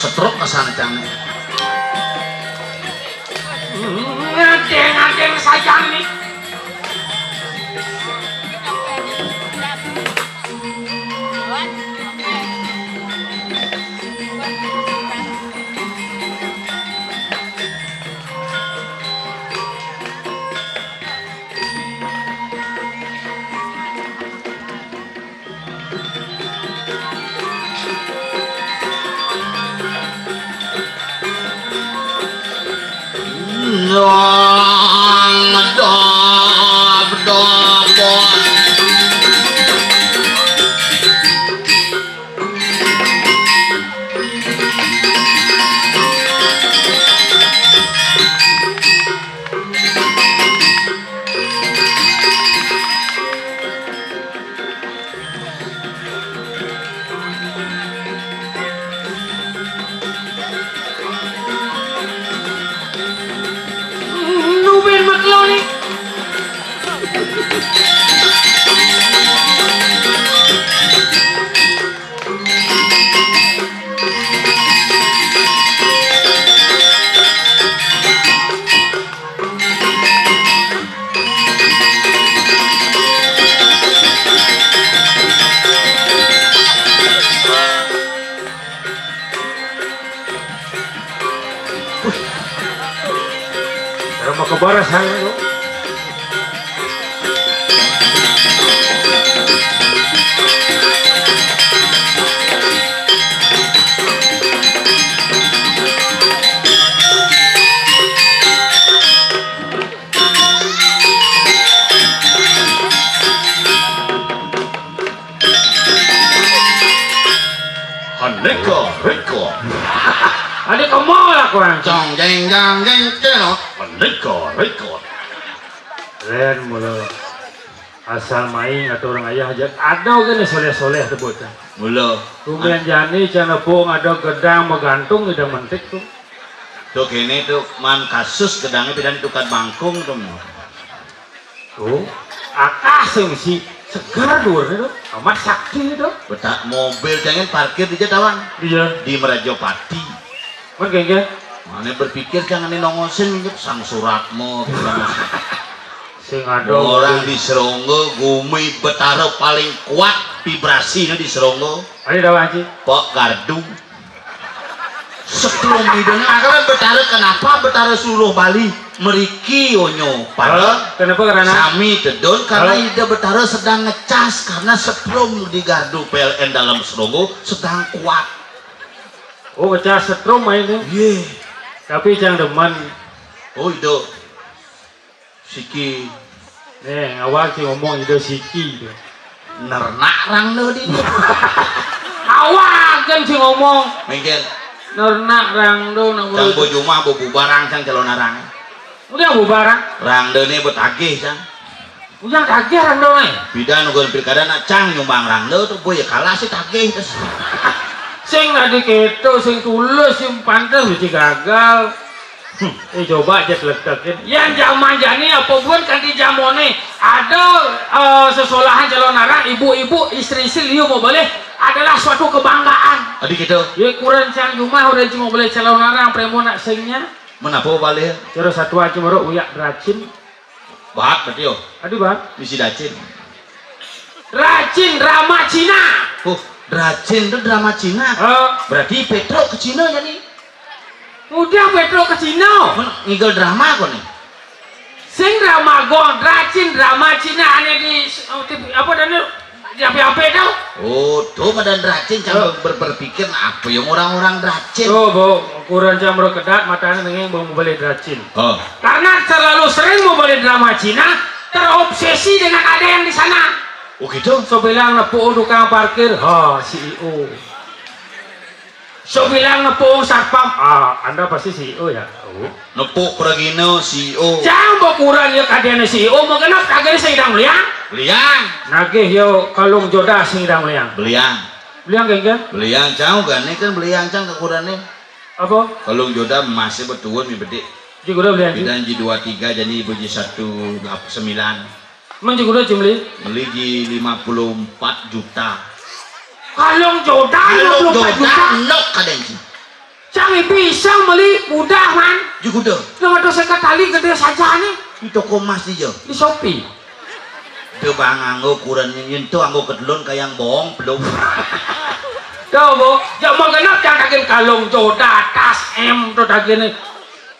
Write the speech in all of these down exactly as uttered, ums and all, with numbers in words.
Setruk kesan cang nih. Ngadeng-ngadeng saja nih. Nu bén makloni. Rama kebaras hang tu. Aneka reka. Ada kemol aku, Cong. Jeng jeng jeng jeng, cel. Aneka reka. Lain mula asal main atau orang ayah aja. Ada gini soleh-soleh tu bocah. Mula. Kemudian jani cang nepung ada gedang menggantung gedang mentik tu. Tuh kene tuh man kasus gedangnya pidan tukad bangkung tuh. Tuh, akah sing si segar duurnya tuh. Amat sakti tuh. Betak mobil jangan parkir di Jatawan. Iya. Di Merajapati. Kan gengge. Mana berpikir jangan nongosin sang Suratmo. Sing ada orang di Seronggo, gumi betara paling kuat vibrasinya di Seronggo. Ayo dah Haji. Pak Gardu. Sebelum idenya, akhirnya betara kenapa betara suruh Bali meriki onyo pada. Kenapa karena? Sami tedun karena ida betara sedang ngecas karena setrum di gardu P L N dalam Seronggo sedang kuat. Oh, ngecas setrum main tu. Iya. Tapi jangan demen. Oh, itu. Siki. Nih, awak sih ngomong ida siki tu. Nernak rang tu di. Awak kan sih ngomong. Mungkin. Nernak rang tu nak. Cang bojumah bobu barang cang calon arang. Udah bu barang. Rang tu ni betagih cang. Udah tagih rang tu ni. Bidan ugal pilkada nak cang nyumbang rang tu tu boy kalah sih tagih tu. Sing tadi keto sing tulus sing pantas mesti gagal. Eh, coba aja teletekin. Yang zaman jani apa bukan kanti jamone ada eh, sesolahan calon arang ibu-ibu istri-istri liu mau boleh adalah suatu kebanggaan. Adi gitu. Ya kurang cang jumah orang cuma boleh calon arang premo nak singnya. Menapa boleh? Cara satu aja merok uyak racin. Bahat berarti yo. Adi bahat. Misi dacin. Racin drama Cina. Oh, racin tu drama Cina. Berarti Petro ke Cina jadi. Udah Petro ke Cina. Ngigel drama kau ni. Sing drama gong, racin drama Cina ane di apa dan di apa-apa tau. Oh, tuh madan racin cang ber- berpikir apa yang orang-orang racin. Tuh, bu, ukuran cang berkedat matanya nengeng bang beli racin. Oh. Karena terlalu sering mau beli drama Cina, terobsesi dengan ada yang di sana. Oh gitu. So bilang nepuk tukang parkir, ha C E O. So bilang nepuk satpam, ah Anda pasti C E O ya. Oh. Nepuk pragina C E O. Jang berkurang ya kadian C E O mau kenapa kagak saya dang liang. Liang. Nagih yo kalung joda sing dang liang. Beliang. Beliang genggen. Beliang cang gane kan beliang cang kekurane. Apa? Kalung joda emasnya betuan mi bedik. Ji kuda beliang ji. Bidan ji dua tiga jadi ibu ji satu sembilan. Men ji kuda ji beli? Beli ji lima puluh empat juta. Kalung joda lima puluh empat juta. Nok kadang ji. Bisa meli mudah, Man. Juga dah. Nomor dosa sekali gede saja nih. Di toko emas dia. Di Shopee. Teu bang anggo kurannya nyentuh anggo kedelon kayang bohong belum. Tuh, Bu. Ya mau genep yang daging kalung joda tas em tuh dagingnya.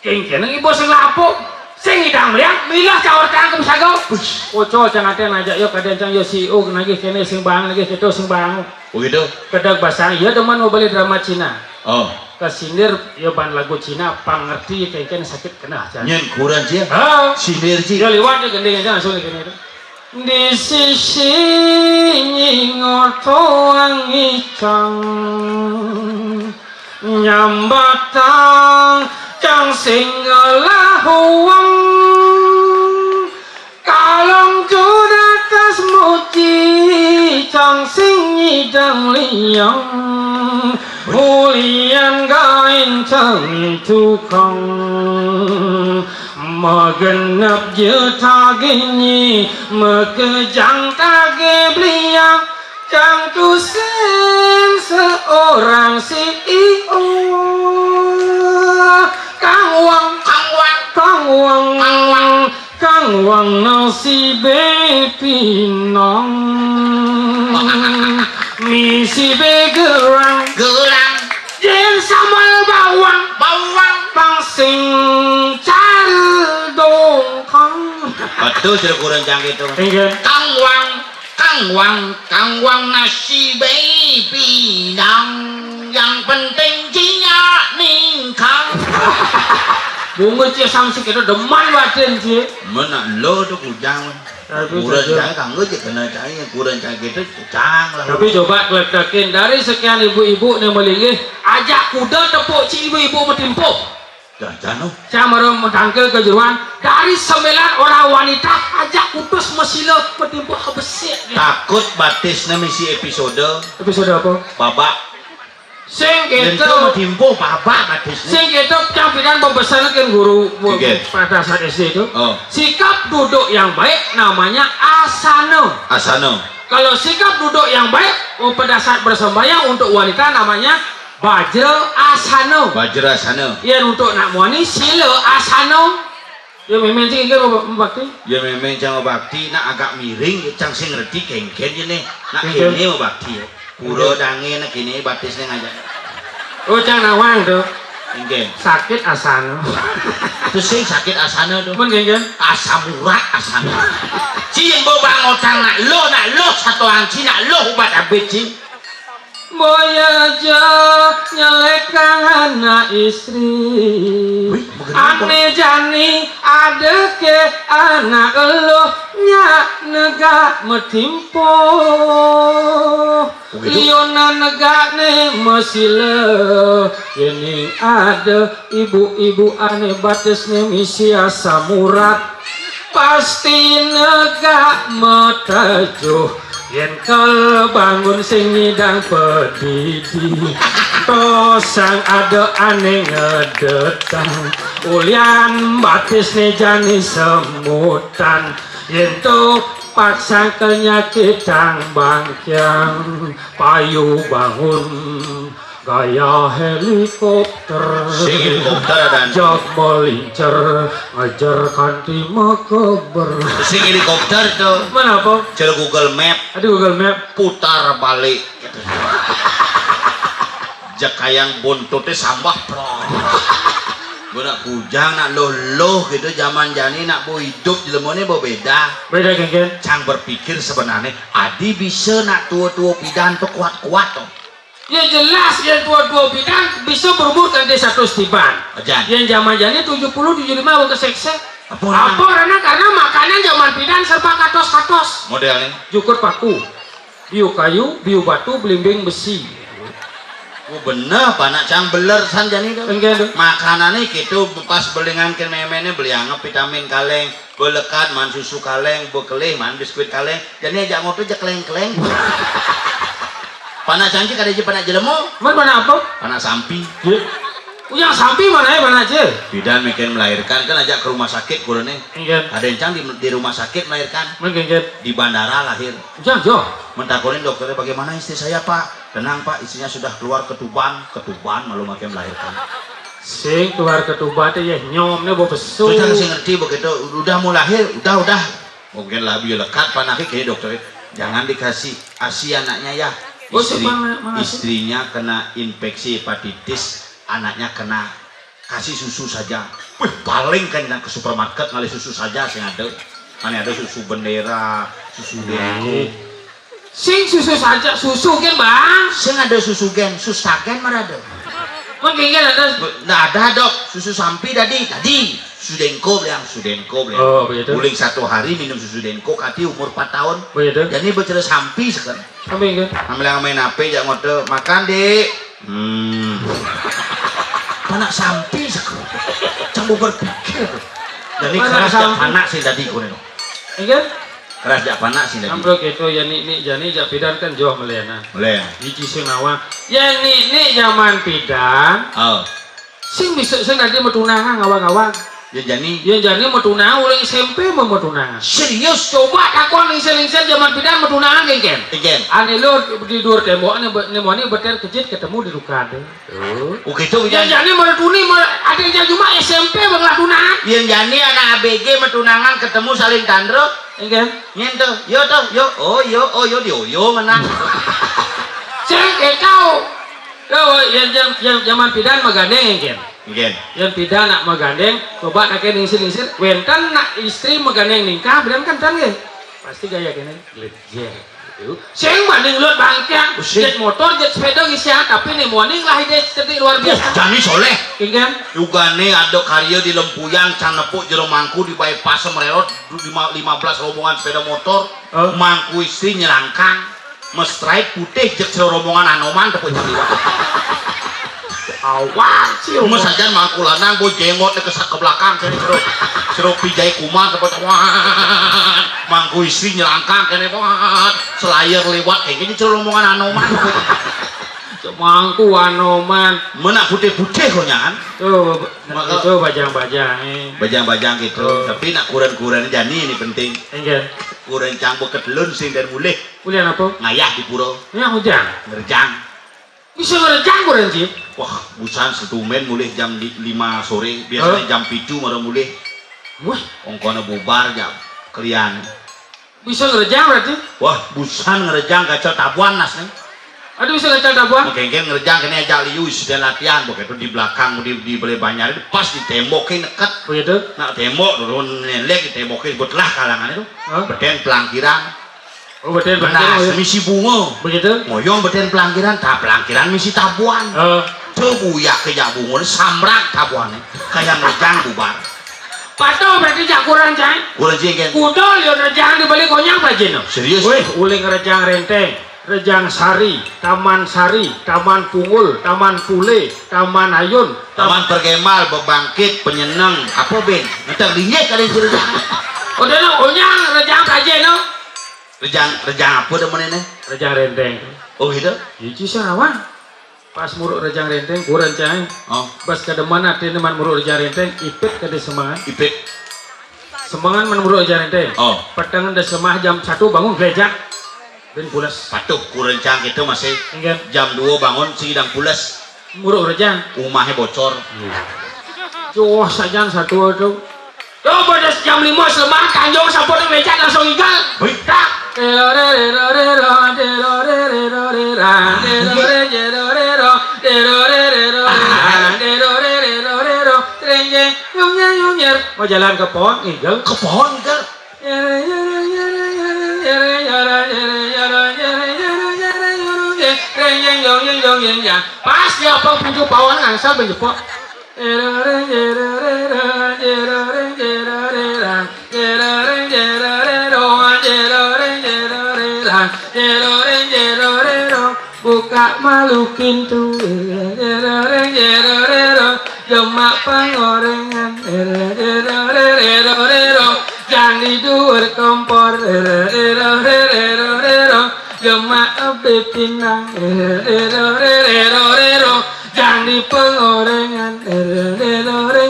Kengkene ibu sing lapo. Sing idang meliang milah caur tangkem sago. Ush. Oco cang aten aja yo kadang cang yo si u nagih kene sing bang nagih keto sing bang. Begitu. Kedag basang iya demen mau beli drama Cina. Oh. Kesindir ya ban lagu Cina pang ngerti kengkene sakit kena aja. Nyen kuran cia. Ah. Sindir ci. Ya liwat ya gending aja langsung gini. Di sisi nyingoto angicang nyambatang cang sing ngelah wong kalong judatas muji cang sing nyidang liang ulian gain cang tukang magenep je tagih nyi makejang tagih beliang cang tusen seorang si i o kang wang kang wang kang wang kang wang kang wang nang si be pinang misi be gerang gerang jen sambal bawang bawang pang sing cari dongkang. Betul sudah kurang canggih tuh. Iya. Kang wang kang wang kang wang nasi be pinang yang penting cinya ningkang. Bungut ya samsik itu deman batin sih. Mana lo tuh kujang. Kurang cai kanggo je kena cai kurang cai gitu cang lah. Tapi coba kletekin dari sekian ibu-ibu nih melinggih ajak kuda tepuk ci ibu-ibu metimpuh. Jajan oh. Saya mau tangkel ke jeruan dari sembilan orang wanita ajak kutus mesila metimpuh besik. Takut batisnya misi episode. Episode apa? Babak. Sing gitu. Timpo babak batis. Sing gitu yang pidan pembesaran kan guru pada saat S D itu. Oh. Sikap duduk yang baik namanya asana. Asana. Kalau sikap duduk yang baik oh, pada saat bersembahyang untuk wanita namanya bajra asana. Bajra asana. Yang untuk nak muani sila asana. Ya memang sih kan mau bakti. Ya memang cang bakti nak agak miring cang sing ngerti kengken je nih. Nak kene mau bakti ya. Pura dange nak kene batisnya ngajak. Oh cang nawang tuh. Enggak. Sakit asana. Itu sing sakit asana tuh. Pun kengken. Asam urat asana. Cing bo bang otang nak lo nak lo satu angci nak lo ubat abit cing. Boya aja nyelekang anak istri. Ane jani ada ke anak eluh nya negak metimpo. Liona negak ne mesila. Yening ada ibu-ibu ane batis ne misi asam urat. Pasti negak metajuh. Yen kel bangun sing ngidang pedidi tosang ada ane ngedetang ulian batis ne jani semutan yen to paksang kenyakitang bangkyang payu bangun Gaya helikopter. Sing helikopter ada. Jak melincer, ngejar kanti mekeber. Sing helikopter tuh. Mana apa? Cel Google Map. Ada Google Map. Putar balik. Jakayang buntutnya sambah prong. Gue nak kujang nak loh loh gitu zaman jani nak bu hidup jelemone bu beda. Beda genggen. Cang berpikir sebenarnya adi bisa nak tua-tua pidan tuh kuat-kuat tuh. Ya jelas yang tua-tua bidang bisa berumur kan dia satu tiban. Ajan. Yang zaman jani tujuh puluh tujuh lima mau kesekse. Apa orang? Apa karena karena makanan zaman pidan serba katos-katos. Modelnya. Jukut paku, biu kayu, biu batu, belimbing besi. Oh bener, panak cang beler san jani tuh. Enggak tuh. Makanannya gitu pas belingan ke memene beli anggap vitamin kaleng. Belekat man susu kaleng, bekelih man biskuit kaleng. Jadi ajak ngotot aja keleng-keleng. Panak canggih kada aja panak jelemo. Man mana apa? Panak sampi. Yang sampi mana ya mana aja? Bidan mikirin melahirkan kan ajak ke rumah sakit kurene. Iya. Ada yang cang di, di rumah sakit melahirkan. Mungkin kan. Di bandara lahir. Jauh jauh. Mentakonin dokternya bagaimana istri saya pak? Tenang pak, istrinya sudah keluar ketuban, ketuban malu makin melahirkan. Sing keluar ketubate ya nyomne bau besu. Sudah sing ngerti begitu, udah mau lahir, udah, udah. Mungkin lah biar lekat panake kayak dokter. Jangan dikasih ASI anaknya ya. Oh, istri, siapa ma-, ma-, istrinya kena infeksi hepatitis, anaknya kena, kasih susu saja. Wih, paling kencang ke supermarket ngalih susu saja sing ada. Mana ada susu bendera, susu dengkul. Sing susu saja, susu kan, Bang? Sing ada susu gen, sustagen mana ada? Mungkin kan ada. Nggak ada, Dok. Susu sampi tadi, tadi. Susu dengko bilang, susu dengko bilang. Oh, begitu. Uling satu hari minum susu dengko, kati umur empat tahun. Begitu. Jadi bicara sampi sekarang. Sampi kan? Ambil yang main apa, jak ngote, makan, Dek. Hmm. Anak sampi sekarang. Cang berpikir. Jadi keras jak anak sih tadi kono. Iya? Keras jak panak sih tadi. Ambruk itu ya nik-nik jani jak pidan kan joh melenan. Melen. Iki sing nawang. Ya nik-nik zaman pidan. Oh. Sing bisa sing tadi metunangan ngawang-ngawang. Ya jani. Ya jani metunangan uling S M P memetunangan. Serius? Coba takon lingsir-lingsir zaman pidan metunangan kengken. Kengken. Ane lo di dua tembok ane be-, ane moni beter kejit ketemu di luka deh. Oh. Oh gitu. Yang jani meretuni mer-, ada yang cuma S M P bang lah tunangan. Yang jani anak A B G metunangan ketemu saling tandro. Enggak. Nyen tuh, yo tuh, yo, oh yo, oh yo, di oh yo mana? Sing kau. Yo, yang, yang, yang zaman pidan magandeng enggak? Enggak. Yang pidan nak magandeng, coba kakek lingsir-lingsir, wenten nak istri magandeng ningkah, bilang kan tan nggih? Pasti gaya kene, lejer. Sing banding lut bangkiang, jet motor, jet sepeda ngisian, tapi nih morning lah ide sedih luar biasa. Jani soleh. Ingin? Yugane ada karya di Lempuyan, can nepuk jero mangku di bypass mererot lima, lima belas rombongan sepeda motor, mangku istri nyelangkang, mestripe putih jek jero rombongan Anoman tepuk jero liwat. Awan sih. Mas aja mangku lanang boy jengot ke, ke belakang kene jero. Jero pijai kuman tepuk wah. Mangku istri nyelangkang kene wah. Selayar lewat kayak gini jero rombongan Anoman. Mangku Anoman. Mana putih-putih kok nyan? Tuh, itu bajang-bajang. Bajang-bajang gitu. Oh. Tapi nak kuran-kuran jani ini penting. Enggak. Kuran cang beket lun sing dan mulih. Mulih apa? Ngayah di pura. Ya hujan. Ngerjang. Bisa ngerjang kuran sih. Wah, busan setumen mulih jam di-, lima sore. Biasanya jam pitu baru mulih. Wah. Ongkona bubar jam kelian. Bisa ngerejang berarti? Wah, busan ngerejang gacel tabuan nas nih. Aduh, bisa gacel tabuan? Mengkengkeng ngerejang kena ajak liu sudah latihan begitu di belakang di, di balai banjar itu pas ditembokin deket. Begitu? Nak tembok turun nelek ditembokin betelah kalangan itu. Hah? Beten pelangkiran. Oh, beten pelangkiran. Nah, misi bungo. Begitu? Ngoyong beten pelangkiran, tak pelangkiran misi tabuan. Heeh. Tuh buyak ke jak bungo samrak tabuannya. Kayak ngerejang bubar. Patuh berarti jak kurang, Cang? Kurang sih, Ken. Kudu liur rejang di balik konyang, Pak Jino. Serius? Wih, uling rejang renteng, rejang sari, taman sari, taman pungul, taman pule, taman ayun, taman pergemal, bebangkit, penyeneng, apa, Ben? Ngeteng linggih kali cerita. Udah, no, onyang rejang Pak Jino. Rejang, rejang apa demen ini? Rejang renteng. Oh, gitu? Iki sarawan. Pas muruk rejang renteng, kurang cai. Oh. Pas kademen ati man muruk rejang renteng, ipit kada semangan. Ipit. Semangan man muruk rejang renteng. Oh. Peteng da semah jam satu bangun gelejak. Ben pules. Patuh kurang cang itu masih. Enggak. Jam dua bangun sidang pules. Muruk rejang. Umahnya bocor. Joh sajan satu tu. Yo, pada jam lima selemah, kanjong sampun becak langsung igal. Wih. Tak. Mau jalan ke pohon, igal. Ke pohon, igal. Pas dia apa pintu pohon, ngangsal menjepok. Buka malu pintu. Demak pangorengan. Jang di duur kompor. Demak ebe pinang. Jang di pangorengan.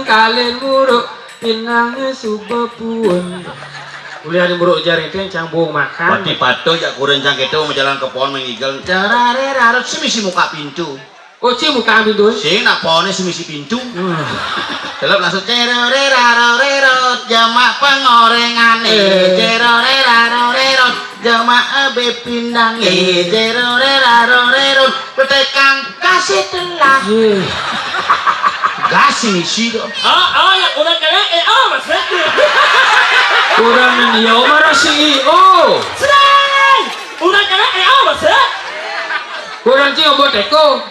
Kalen muruk. Pinange suba puun. Kuliah di muruk jaring teng cang buung makan. Pati patuh jak kurang cang keto mau jalan ke pohon mengigel. Darare rarut semisi muka pintu. Kucing buka pintu. Sing nak pone sing misi pintu. Hmm. Delep langsung cerorerarorerot, jamak pengorengane. Eh. Cerorerarorerot, jamak abe pindange. Eh. Cerorerarorerot, petekang kasih telah. Eh. Gas sing isi kok. Oh, oh, ya udah kena, eh, oh, maksudnya. Kurang dia marah si oh. Selain, udah kena, eh, oh, maksudnya. Kurang sih obat teko.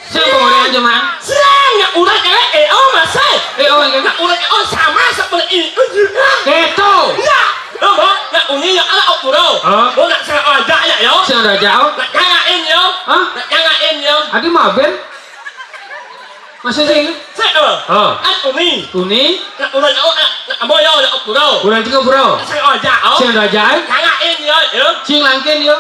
Sing pengoreng aja, Mang. Selain, ya udah kena, eh, oh, maksudnya. Eh, oh, iya. Ya udah, oh, sama seperti itu juga. Keto. Ya, lo mau, ya uni, ya ala okuro. Hah? Lo nak saya aja ya, yo. Sing ada aja, oh. Nak nyalain, yo. Hah? Nak nyalain, yo. Adi maben. Masih sih? Saya, oh. Oh. At uni. Uni. Nak udah, oh, nak, nak, mau, yo, ya okuro. Kurang tiga, bro. Saya aja, oh. Sing ada aja, eh. Nyalain, yo, yo. Sing langkin, yo.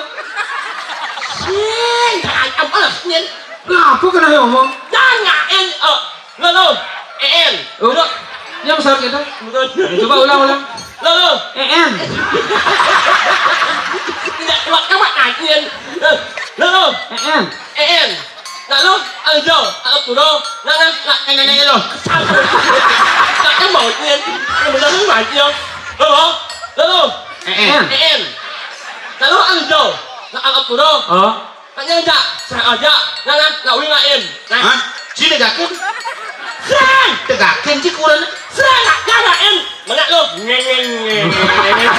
Sing, jangan apa, nyen. Kenapa kena ngomong? Nyalain, oh. Lo, lo. En. Oh. Lo. Yang besar kita. Bukan. Ya, coba ulang, ulang. Lo, lo. En. Tidak, coba, coba, nyen. Lo, lo. En. En. Nah, lo, ayo, ayo, turun. Nah, nah, nah, nah, nah, nah, lo. Sabar. Tak kan mau, nyen. Yang benar, lo, maju. Lo, lo. Lo, lo. En. En. Nah, lo, ayo. Nah, ayo, turun. Oh. Tanya aja, saya aja, nah, nah, nak wing lain. Nah. Hah? Sini tegakin. Sing! Tegakin sih kurang. Sing, nak, nah, lain. Mana lo? Ngeng, ngeng, ngeng, ngeng, ngeng.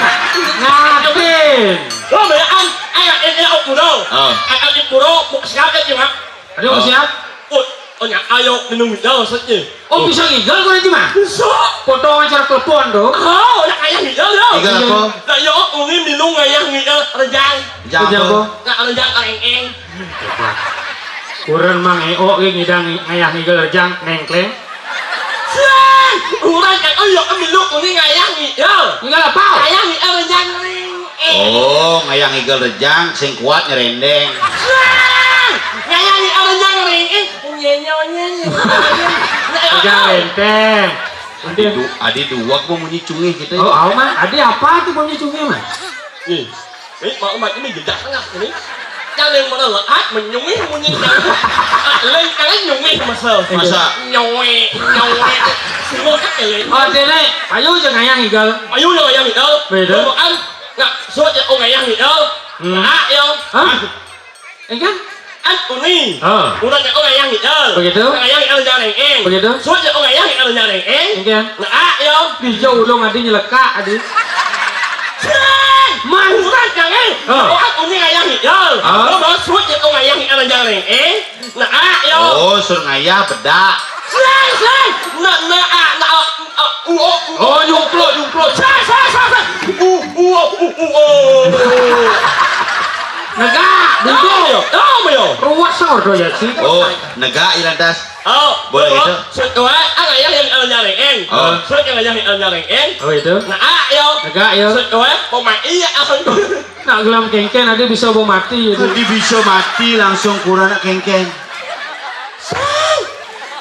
Ngapain? Lo banyakan, ayo, ini aku dulu. Oh. Ayo, aku dulu, mau siap ya, Cima? Ada mau siap? Oh, oh, nyak, ayo, minum jauh saja. Oh, bisa ngigal kau nanti, Mang? Bisa. Potong acara telepon tuh. Oh, nak ayah ngigal, yo. Ngigal apa? Nak, yo, uni minum ayah ngigal, rejang. Rejang apa? Nak rejang karengeng. Kurang Mang Eo ge ngidang ngayah ngigal rejang nengkleng. Sing! Urang kan, oh, yo, minum uni ngayah ngigal. Ngigal apa? Ayah ngigal rejang ring. Oh, ngayah ngigal rejang, sing kuat nyerendeng. Sing! Ngayah ngigal rejang ring. Nyenyo, nyenyo. Rejang renteng. Adi du-, adi duwek mau munyi cungih gitu. Oh, awa, Mang. Adi apa tuh bunyi cungih, Mang? Nih, nih, mau umat ini jejak tengah ini. Yang mana lehat menyungih munyi. Lain kalian nyungih masa. Masa? Nyungih, nyungih. Semua kan lain. Oh, dene, ayo aja ngayah ngigal. Ayo aja ngayah ngigal. Beda. Bukan, nggak, suat ya, oh, ngayah ngigal. Hmm. Nah, yo. Hah? Enggan? An uni. Ah. Urang nya orang yang ngiel. Begitu. Orang yang ngiel jareng eng. Begitu. Suat nya orang yang ngiel jareng eng. Enggan? Nah, ah, yo. Di jauh ulung adi nyelekak adi. Sing. Man. Urang jangan. Ah. Orang uni yang ngiel. Ah. Lo mau suat nya orang yang ngiel jareng eng. Nah, ah, yo. Oh, suruh ngayah bedak. Sing, sing. Nah, nah, ah, nah, ah, ah, uh, oh, uh. Oh, nyungkluk, nyungkluk. Sing, sing, sing, sing. Uh, uh, uh, uh, uh, oh. Negak, duduk. Apa yo? Apa yo? Ruwet sor do ya sih. Oh, negak ya lantas. Oh, boleh itu. Suat, ah, yang yang yang nyareng. Oh. Suat yang yang yang nyareng. Oh, itu. Nah, ah, yo. Negak, yo. Suat, mau main iya, ah. Nak gelam kengken, adi bisa bawa mati, ya. Adi bisa mati langsung kurang nak kengken. Sang!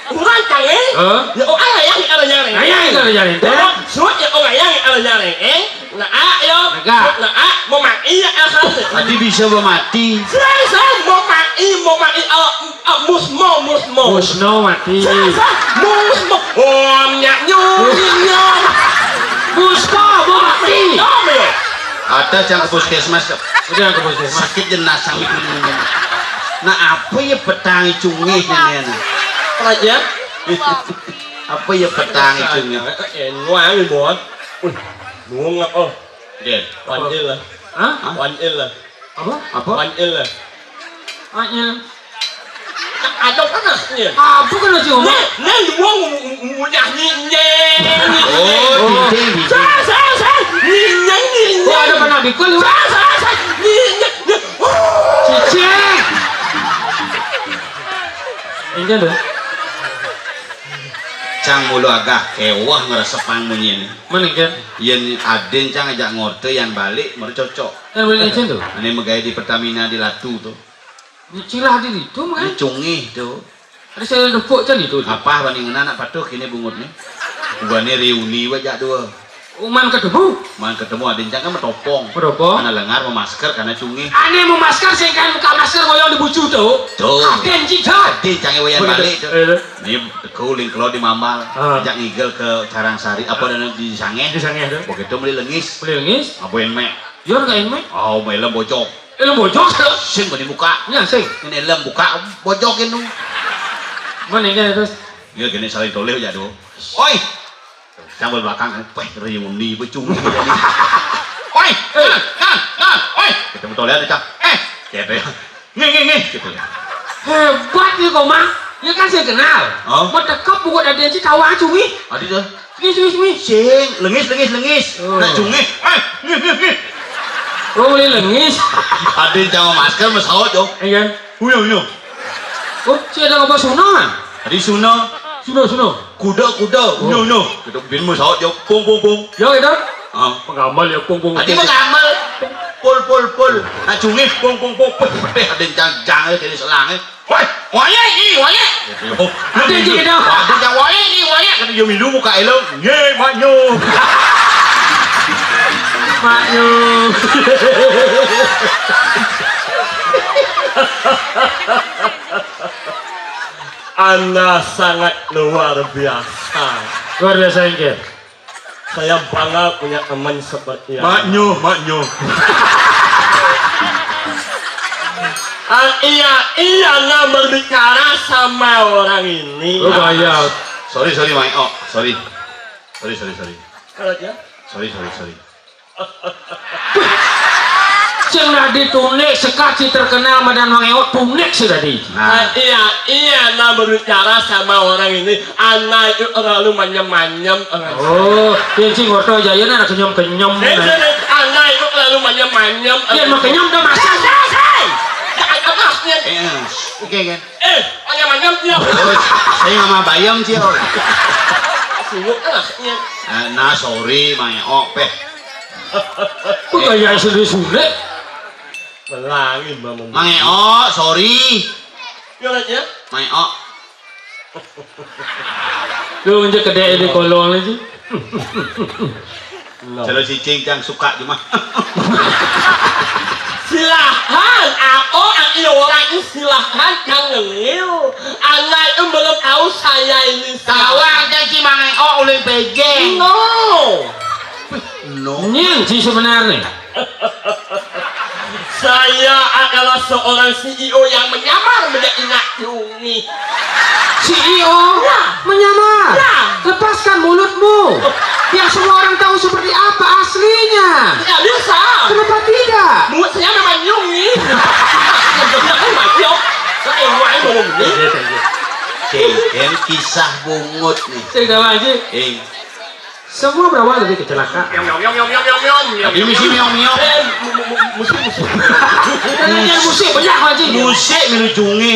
Urang kangin? Hah? Ya, oh, ayah yang ada nyareng. Ayah yang ada nyareng, teh. Oh, suat ya, oh, ayah yang ada nyareng, eh? Nah, ah, yo. Negak. Nah, ah, mau mati ya, ah. Adi bisa bawa mati. Sang, sang, mau mati, mau mati, oh, oh, musmo, musmo. Musno mati. Sang, sang, musmo. Om, nyak, nyum, nyum, nyum. Musno, mau mati. Oh, yo. Ada yang ke puskesmas, Cok. Udah ke puskesmas. Sakit jenazah itu. Nah, apa ya petang cungih ini, nah? Apa ya? Apa ya petang cungih? Eh, nuang, Bos. Wih, nuang apa? Dia. Panggil lah. Hah? Panggil lah. Apa? Apa? Panggil lah. Panggil. Ada kena, nya. Apa kena cium? Nih, nih, gua ng-, ng-, ngunyah nyinyeng, nyinyeng. Oh, nyinyeng, nyinyeng. Sah, sah, sah. Nyinyeng, nyinyeng. Kok ada pernah bikul, Iwan? Sah, sah, sah. Nyinyeng, nyinyeng. Cicing. Ini tuh. Cang mulu agak kewah ngeresepang munyin. Mana, Ken? Yen adin cang ajak ngorte, yan balik, mer cocok. Kan boleh licin tuh. Ini megai di Pertamina di Latu tuh. Cilah di itu, Mang. Ini cungih tuh. Ada saya depuk kan itu. Apa bani ngena nak patuh kini bungut nih? Bukannya reuni wajak dua. Uman ketemu. Man ketemu adin cang kan metopong. Metopong. Karena lengar memasker karena cungih. Ane memasker sing kan buka masker ngoyong di bucu tuh. Tuh. Adin cing, Jon. Adin cang wayan balik tuh. Nih tekuling kalau di Mambal. Ah. Ajak ngigel ke Carangsari apa dan di Sangeh. Di Sangeh tuh. Begitu beli lengis. Beli lengis. Abuin me. Yor kain me. Oh, me lem bojok. Eh, lem bojok. Sing bani buka. Ya, sing. Ini lem buka bojok ini. Mana ini terus? Ya gini saling toleh aja tuh. Oi. Sambil belakang, weh, riung ni becung ni. Oi, kan, kan, kan, oi. Kita betul ya, Cak. Eh, gitu ya. Nge, nge, nge, gitu ya. Hebat nih, Komang. Ya kan saya kenal. Oh. Mau tekep buku ada dia sih tawa cumi. Adi tuh. Wis, wis, wis. Sing, lengis, lengis, lengis. Oh. Nah, cumi. Eh, nge, nge, nge. Oh, boleh lengis. Ada yang masker, mesawat, yo. Iya. Uyo, uyo. Oh, si ada apa Suna? Adi Suna. Suna, Suna. Kuda, kuda. Oh. Uyo, uyo. Kita bin mesawat, yo. Pung, pung, pung. Ya, itu. Ah. Pengamal ya, pung, pung. Adi pengamal. Pul, pul, pul. Nah, cumi, pung, pung, pung. Peh, peh, ada yang jang, jang, jadi selang, eh. Woi, wayek ni, wayek. Ada je kena. Ada je wayek ni, wayek. Kata dia minum muka elok. Ye, maknyo. Maknyo. Anda sangat luar biasa. Luar biasa, Inggih. Saya bangga punya teman seperti Anda. Maknyo, maknyo. Ah, iya, iya, nggak berbicara sama orang ini. Oh, bahaya. Sorry, sorry, Mai. Oh, sorry. Sorry, sorry, sorry. Kalau dia? Sorry, sorry, sorry. Sing tadi tunik sekat si terkenal madan Mang Eot tunik si tadi. Nah. Ah, iya, iya, nah berbicara sama orang ini, anak itu terlalu manyem-manyem orang. Oh, pincing orto jaya nah kenyem-kenyem. Eh, nah. Anak itu terlalu manyem-manyem. Iya, mah kenyem dah masak. Hei, hei, hei. Jangan apa, ya. Eh, oke kan. Eh, manyem-manyem dia. Oh, saya nggak mau bayam sih, oh. Sibuk lah, ya. Eh, nah, sorry, Mang Eot, peh. Kok gaya sendiri sulit? Melangin, Bang. Mang Eot, sorry. Yo, Raja. Mang Eot. Lu nje kedek di kolong lagi. Kalau si Cing Cang suka cuma. Silahkan, aku, aku orang ini silahkan, Kang Lengil. Anak itu belum tahu saya ini siapa. Tawang teh si Mang Eot ulih pejeng. No. No. Nyen sih sebenarnya. Saya adalah seorang C E O yang menyamar menjadi Nak Cungi. C E O? Ya. Menyamar? Ya. Lepaskan mulutmu. Yang semua orang tahu seperti apa aslinya. Tidak bisa. Kenapa tidak? Mulut saya memang nyungi. Yang benar kan mati, oh. Saya yang lain belum ini. Cing, kan kisah bungut nih. Saya tahu aja. Cing. Semua berawal dari kecelakaan. Miau, miau, miau, miau, miau, miau, miau. Tapi misi miau, miau. Eh, mu-, mu-, mu-, musim, musim. Jangan, jangan musik, banyak, Pak Haji. Musik milu cungi.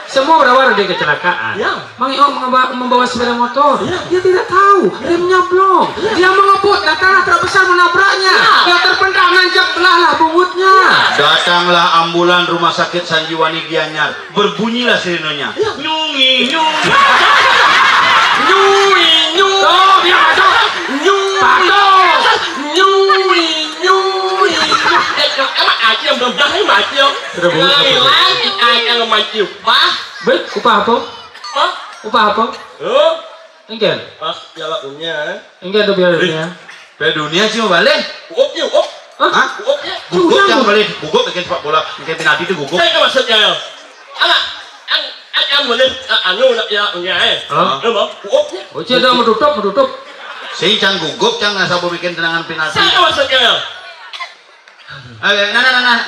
Semua berawal dari kecelakaan. Ya. Mang Eot mengaba-, membawa sepeda motor. Ya. Dia tidak tahu, remnya blong. Ya. Dia mengebut, datanglah truk besar menabraknya. Ya. Dia terpental, nancap, belahlah pungutnya. Ya. Datanglah ambulan Rumah Sakit Sanjiwani Gianyar. Berbunyilah sirenenya. Iya. Nyungi, nyungi. Nyungi, nyungi. Tuh, dia masuk. Nyungi. Patuh. Nyungi, nyungi. Eh, emang aja yang belum dah, emang aja. Sudah bunyi, sudah bunyi. Lain, lain, aja yang maju. Wah. Beh, upah apa? Hah? Upah apa? Hah? Engken. Pas Piala Dunia, eh? Engken tuh Piala Dunia. Piala Dunia sih mau balik. Uop, ya, uop. Hah? Uop, ya. Gugup yang balik, gugup bikin sepak bola, bikin penalti itu gugup. Saya nggak maksudnya, ya. Anak, an-, an-, yang boleh, eh, anu, nak Piala Dunia, eh. Hah? Eh, mau? Uop, ya. Oh, cie, dah mau tutup, mau tutup. Si Cang gugup, Cang nggak sabar bikin tendangan penalti. Saya nggak maksudnya, ya. Eh, nah, nah, nah, nah.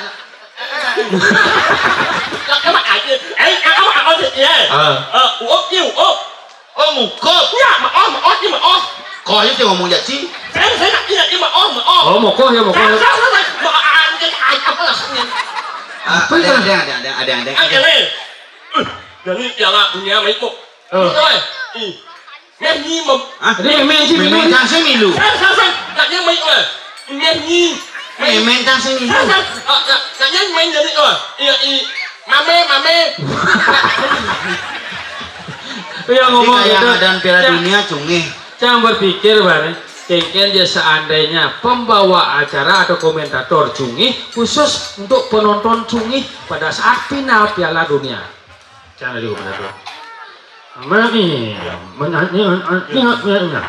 Lah, emang aja. Eh, emang apa sih, ya? Ah. Eh, uop, ya, uop. Oh, ngukup. Ya, maoh, maoh, ya, maoh. Koh aja sih ngomong jaci. Saya, saya nak, iya, iya, maoh, maoh. Oh, mokoh ya, mokoh. Saya, saya, saya, saya. Maoh, anjing, anjing, apa lah, anjing? Ah, apa ada, ya? Ada, ada, ada, ada, ada. Anjing, eh. Eh, jadi Piala Dunia, main kok. Oh. Ih. Meh nyi mem- Hah? Ini main sih, main, main, main. Tang sih milu. Saya, saya, saya. Nak dia main, eh. Meh nyi. Main, main tang sih milu. Saya, saya. Ah, nak, nak dia main jadi, eh. Iya, i. Mame, mame. Iya, ngomong gitu. Jadi kayak keadaan Piala Dunia, cungih. Cang berpikir, Bang. Kéngkén ya seandainya pembawa acara atau komentator cungih khusus untuk penonton cungih pada saat final Piala Dunia. Jangan dulu komentator. Mami, menyanyi, menyanyi, menyanyi.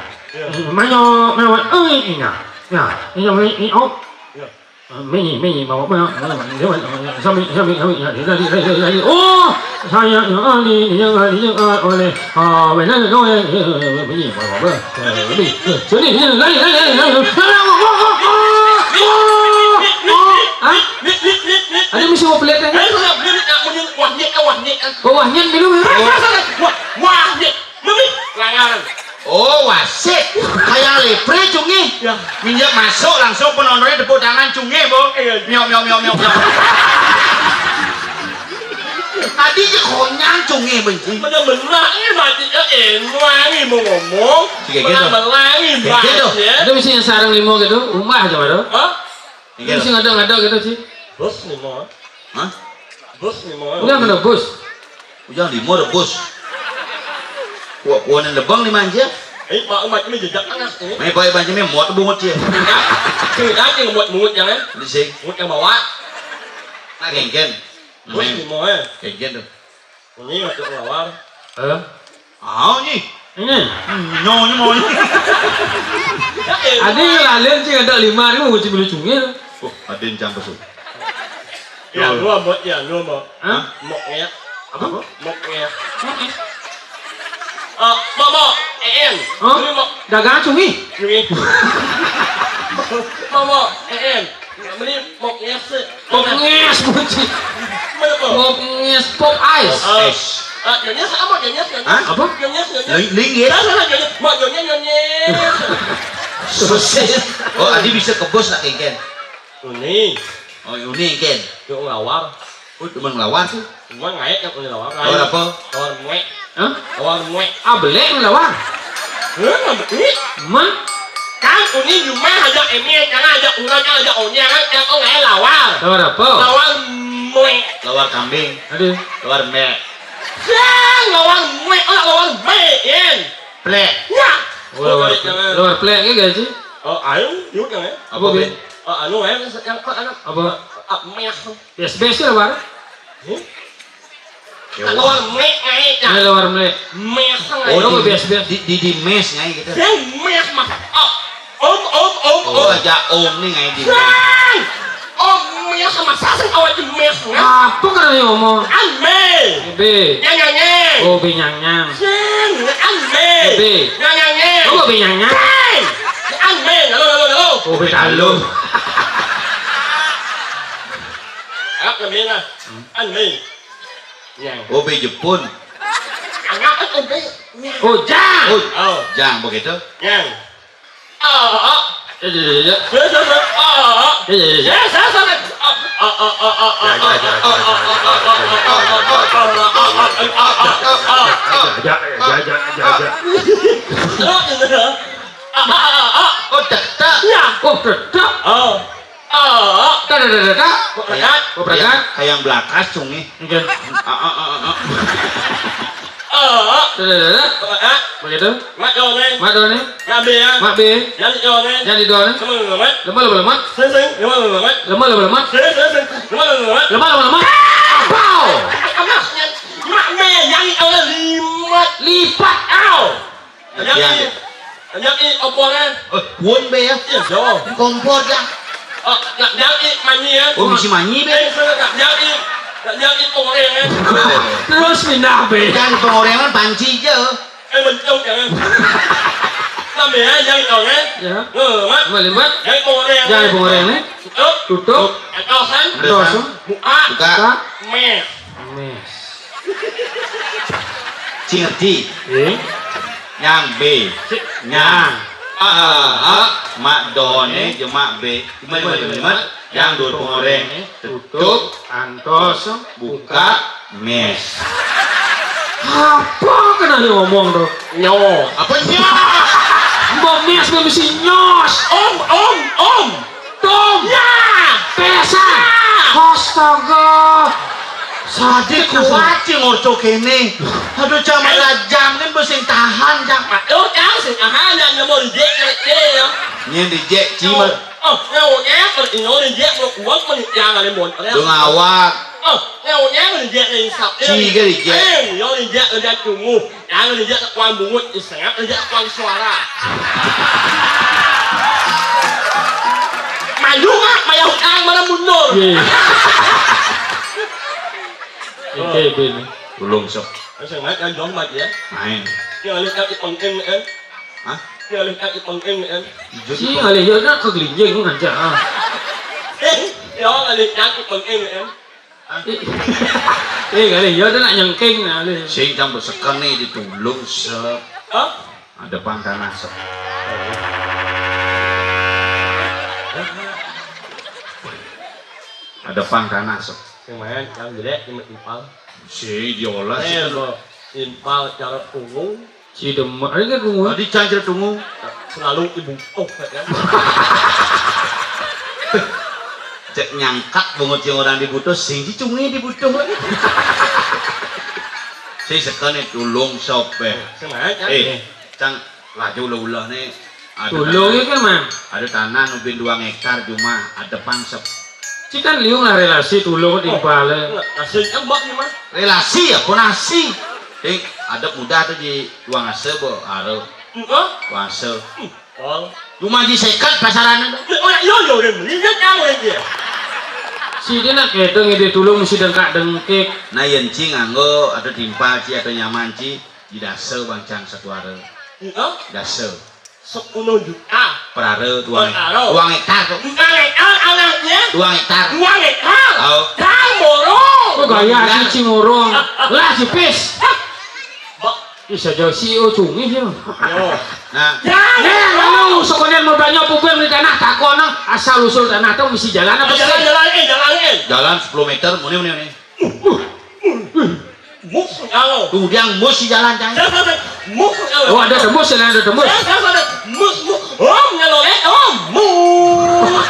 Manyo, mewah, eh, ina. Ya, ina, ina, oh. Mini, mini, mau, mau, mau, sami, sami, sami, ya, ya, ya, ya, ya, ya. Oh, saya yang ahli, yang ahli, yang ahli oleh, ah, benar, no, ya, ya, ya, ya, mini, mau, mau, mau, ya, mini. Sini, sini, lari, lari, lari, lari. Ah? Ada misi mau pelit, ya? Oh, wahnya, wahnya. Wah, wahnya. Mami, langan. Oh, wasit. Kayak lepre, cungih. Ya. Minjak masuk langsung penontonnya tepuk tangan, cungih, Bu. Iya. Miok, miok, miok, miok, miok. Tadi aja konyang, cungih, benci. Bener-bener, ini mati, eh, eh, wangi mau ngomong. Kayak gitu. Bener-bener, ini kayak gitu. Banget, ya. Itu mesti yang sarang limo gitu, umah aja, Bro. Hah? Itu mesti ngada-ngada gitu, sih. Bos, limo. Hah? Bos, limo. Udah kena bos. Ujang limo rebus. Kuah-kuahan lebang di manja. Eh, Pak Umat ini jejak panas ini. Mai baik manja mai muat bungut ya. Cerita yang muat bungut jangan. Di sing. Bungut yang bawa. Nah, kengken. Bos, limo, eh. Kengken tuh. Ini masuk lawar. Eh? Mau ni. Ini. Hmm, nyo ni mau ni. Ada yang lain sih ada lima ribu kunci beli cungil. Oh, ada yang campur tu. Ya, lu apa? Ya, lu apa? Hah? Mok ya. Apa? Mok ya. Mok ya. Eh, mok, mok, en. Hah? Ini mok. Dagang cungil. Cungil. Mok, mok, en. Beli mok es. Pop es, kunci. Mana, Pop? Pop es, pop ice. Ah, ah, nyonyes apa, nyonyes, nyonyes? Hah? Apa? Nyonyes, nyonyes. Ling-, linggis? Salah, salah, nyonyes. Mak, nyonyes, nyonyes. Sosis. Oh, adi bisa kebos nak kengken. Uni. Oh, uni kengken. Yuk ngelawar. Oh, teman ngelawar tuh. Cuma ngait yang punya lawar. Lawar apa? Lawar muek. Hah? Lawar muek. Ah, belek lawar. Hah, nggak beli? Man? Kan kuning cuma aja ini, jangan aja ulang, jangan aja onyang, kan yang kau ngait lawar. Lawar apa? Lawar muek. Lawar kambing. Aduh. Lawar mek. Yang lawar muek, oh, lawar muek, Yen. Plek. Ya. Oh, lawar, lawar plek, ya, gaji? Oh, ayo, yuk, ya. Apa, Ben? Oh, anu, eh, yang, apa, anu? Apa? Ah, mek. Bes-bes ya, Bar? Hmm? Lawar mek, ngai, ya. Ini lawar mek. Mek, ngai. Oh, di, bes-bes. Di, di, di mes, ngai, gitu. Yang mes, Mas. Oh, om, om, om, oh, om. Aja om nih, ngai, di mes. Yang! Om, mes sama saseng, awak di mes, ngai. Apa kena dia ngomong? Ame. Be. Nyang, nyang, nyang. Oh, be nyang, nyang. Yang, ame. Be. Nyang, nyang, nyang. Oh, be nyang, nyang. Yang! Ame. Halo, halo, halo. Oh, be halo. Apa, Mira? Ame. Yang. Oh, be Jepun. Anak kan obe. Yang. Oh, jang. Oh, oh. Jang begitu. Yang. Oh, oh. Ya, ya, ya, ya. Ya, ya, ya, ya. Oh, oh. Ya, ya, ya, ya. Ya, ya, ya. Oh, oh, oh, oh, oh. Ya, ya, ya, ya, ya, ya, ya. Ya, ya, ya, ya, ya, ya. Terus gitu. Ah, ah, ah, ah. Oh, tak, tak. Ya. Oh, tak, tak. Oh. Oh. Tak, tak, tak, tak, tak. Kok berangkat? Kok berangkat? Kayak, kayak yang belakas, Cungi. Oke. Ah, ah, ah, ah, ah. Oh. Tak, tak, tak, tak. Kok berangkat? Begitu. Mak Done. Mak Done. Mak Be, ya. Mak Be. Yang Done. Yang di Done. Lemah, lemah, lemah. Lemah, lemah, lemah. Sing, sing. Lemah, lemah, lemah. Lemah, lemah, lemah. Sing, sing, sing. Lemah, lemah, lemah. Lemah, lemah, lemah. Apa? Amasnya, Mak Be, yang Done limat. Lipat, au. Yang i, yang i opornya. Oh, pun, Be, ya? Iya, jauh. Kompor, ya? Oh, yang, yang i manyi, ya? Oh, mesti manyi, Be. Eh, yang i, yang i pengoreng, ya? Terus pindah, Be. Yang pengorengan panci aja. Eh, bentuk, ya? Sampai, ya, yang i oreng. Ya. Lemah, lemah. Lemah, lemah. Yang i pengoreng. Yang i pengoreng, nih. Tutup. Tutup. Atosan. Atosan. Buka. Buka. Mes. Mes. Cing ngerti? Eh? Nyang Be. Cing. Nyang. Nyang. Ah, ah, ah. Mak Done, jeung Mak Be. Lemah, lemah, lemah. Yang dua pengoreng. Tutup. Antos. Buka. Mes. Apa kena dia ngomong tuh? Nyo. Apa nyo? Mbok mes, mbok mesti nyos. Om, om, om. Tom. Ya. Pesan. Ya. Astaga. Sadé kuat sing ngorco kéné. Aduh, jam rajam kan mbok sing tahan, Cang. Aduh, Cang, sing tahan, yang nemu di D K C, ya. Nyén dijék, Ci, mah. Oh, nyawanya, kalau ino dijék, kalau kuat, mah, jangan, Mon. Dong awak. Oh, nyawanya, kalau dijék, dari sabtu. Ci, kan dijék. Eh, yo, dijék, dari tunggu. Jangan dijék, kuat bungut, setengah, dijék, kuat suara. Maju, Mak, maju, jangan, mana mundur. Iya. Oke, Ben. Tulung, sok. Saya nggak, yang jauh, Mat, ya. Main. Yang ada, yang penting, kan? Hah? Ngalih kaki pengking, kan? Jadi si ngalih ya nak kegelinjing kan, Cak. Ah. Eh, ya, ngalih kaki pengking, kan? Eh, eh, ngalih ya nak nyengking, ngalih. Sing campur seken nih, ditulung, sep. Hah? Ada pang tanah, sep. Ada pang tanah, sep. Yang main, yang jelek, yang timpal. Si diolah, si eh, timpal cara punggung. Si demen, ini kan tunggu. Tadi cangkir tunggu. Selalu ibu tuh, ya. Cek nyangkat banget yang orang dibutuh, sing dicungi dibutuh. Si sekene tulung sopé. Sengaja. Eh, cang laju ulah-ulah nih. Ada tulung tanah, ya kan, Mang? Ada tanah nubin dua hektar cuma ada pangsep. Ci kan liung lah relasi tulung timpalé. Nasi embak nih, Mas. Relasi ya, konasi. Eh, ada mudah tuh di ruang ase, bo, aro. Enggak. Ruang ase. Hmm, oh. Cuma di seket pasarannya tuh. Oh, iya, iya, iya, iya, iya, iya, iya. Si dia nak keteng, dia tulung mesti dengkak-dengkik. Nah, yen Ci nganggo, ada timpal, Ci, ada nyaman, Ci, di dase bangcang satuara. Heeh. Dase. Sepuluh juta. Perara dua hektar. Perara. Dua hektar tuh. Dua hektar anaknya. Dua hektar. Dua hektar. Oh. Kang Borong. Kok gaya si Cimorong? Lah, si Pis. Bak. Bisa jauh si O cungih ya. Yo. Nah. Ya, nih, lalu sekolah mau banyak pupuk di tanah, takon, asal usul tanah tuh mesti jalan apa sih? Jalan, jalan, eh, jalan, eh. Jalan sepuluh meter, muni, muni, muni. Mus, kalau. Tuh, dia mus di jalan, Cang. Saya, saya, saya, mus, kalau. Oh, ada tembus, ya, ada tembus. Saya, saya, saya, mus, mus. Om, kalau, eh, om, mus.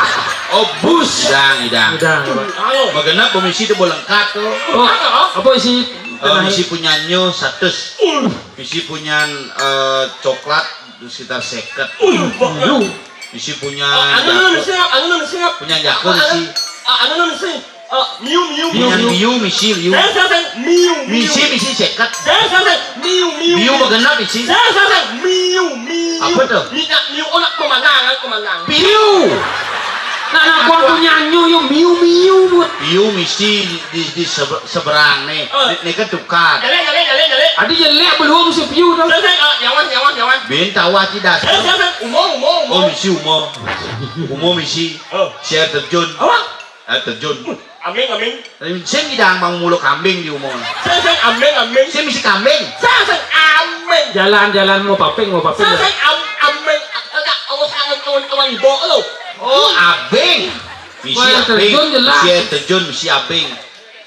Oh, bus, dang, idang. Idang. Kalau. Magenep, pemisi itu boleh lengkap tuh. Oh, apa isi? Eh, misi punya nyo, satus. Uh. Misi punya, eh, coklat, sekitar seket. Uh, lu. Misi punya. Oh, anu, anu, siap, anu, anu, siap. Punya jago, anu, misi. Ah, anu, anu, misi. Eh, miu, miu, miu. Miu, miu, misi, miu. Saya, saya, saya, miu, miu. Misi, misi, seket. Saya, saya, saya, miu, miu, miu. Miu begenap, misi. Saya, saya, saya, miu, miu. Apa tuh? Minyak miu, oh, nak pemandangan, pemandangan. Piu. Nah, nah, aku punya nyu, yo, miu, miu, buat. Piu, misi di, di, di sebe-, seberang nih. Eh. Ini, ini kan tukar. Jalan, jalan, jalan, jalan. Adi jelek belum si piu tuh. Saya, saya, eh, nyawa, nyawa, nyawa. Bin tawa tidak. Saya, saya, saya, umur, umur, umur. Oh, misi umur. Umur, misi. Oh. Si air terjun. Apa? Air terjun. Aming, aming. Sing idang bang mulu kambing di umur. Sing, sing, aming, aming. Sing misi kambing. Sing, sing, aming. Jalan-jalan mau paping, mau paping. Sing, sing, am-, aming. Enggak, oh, sangat kawan-kawan ibu lo. Oh, abing. Misi wah, abing. Terjun jelas. Misi air terjun, misi abing.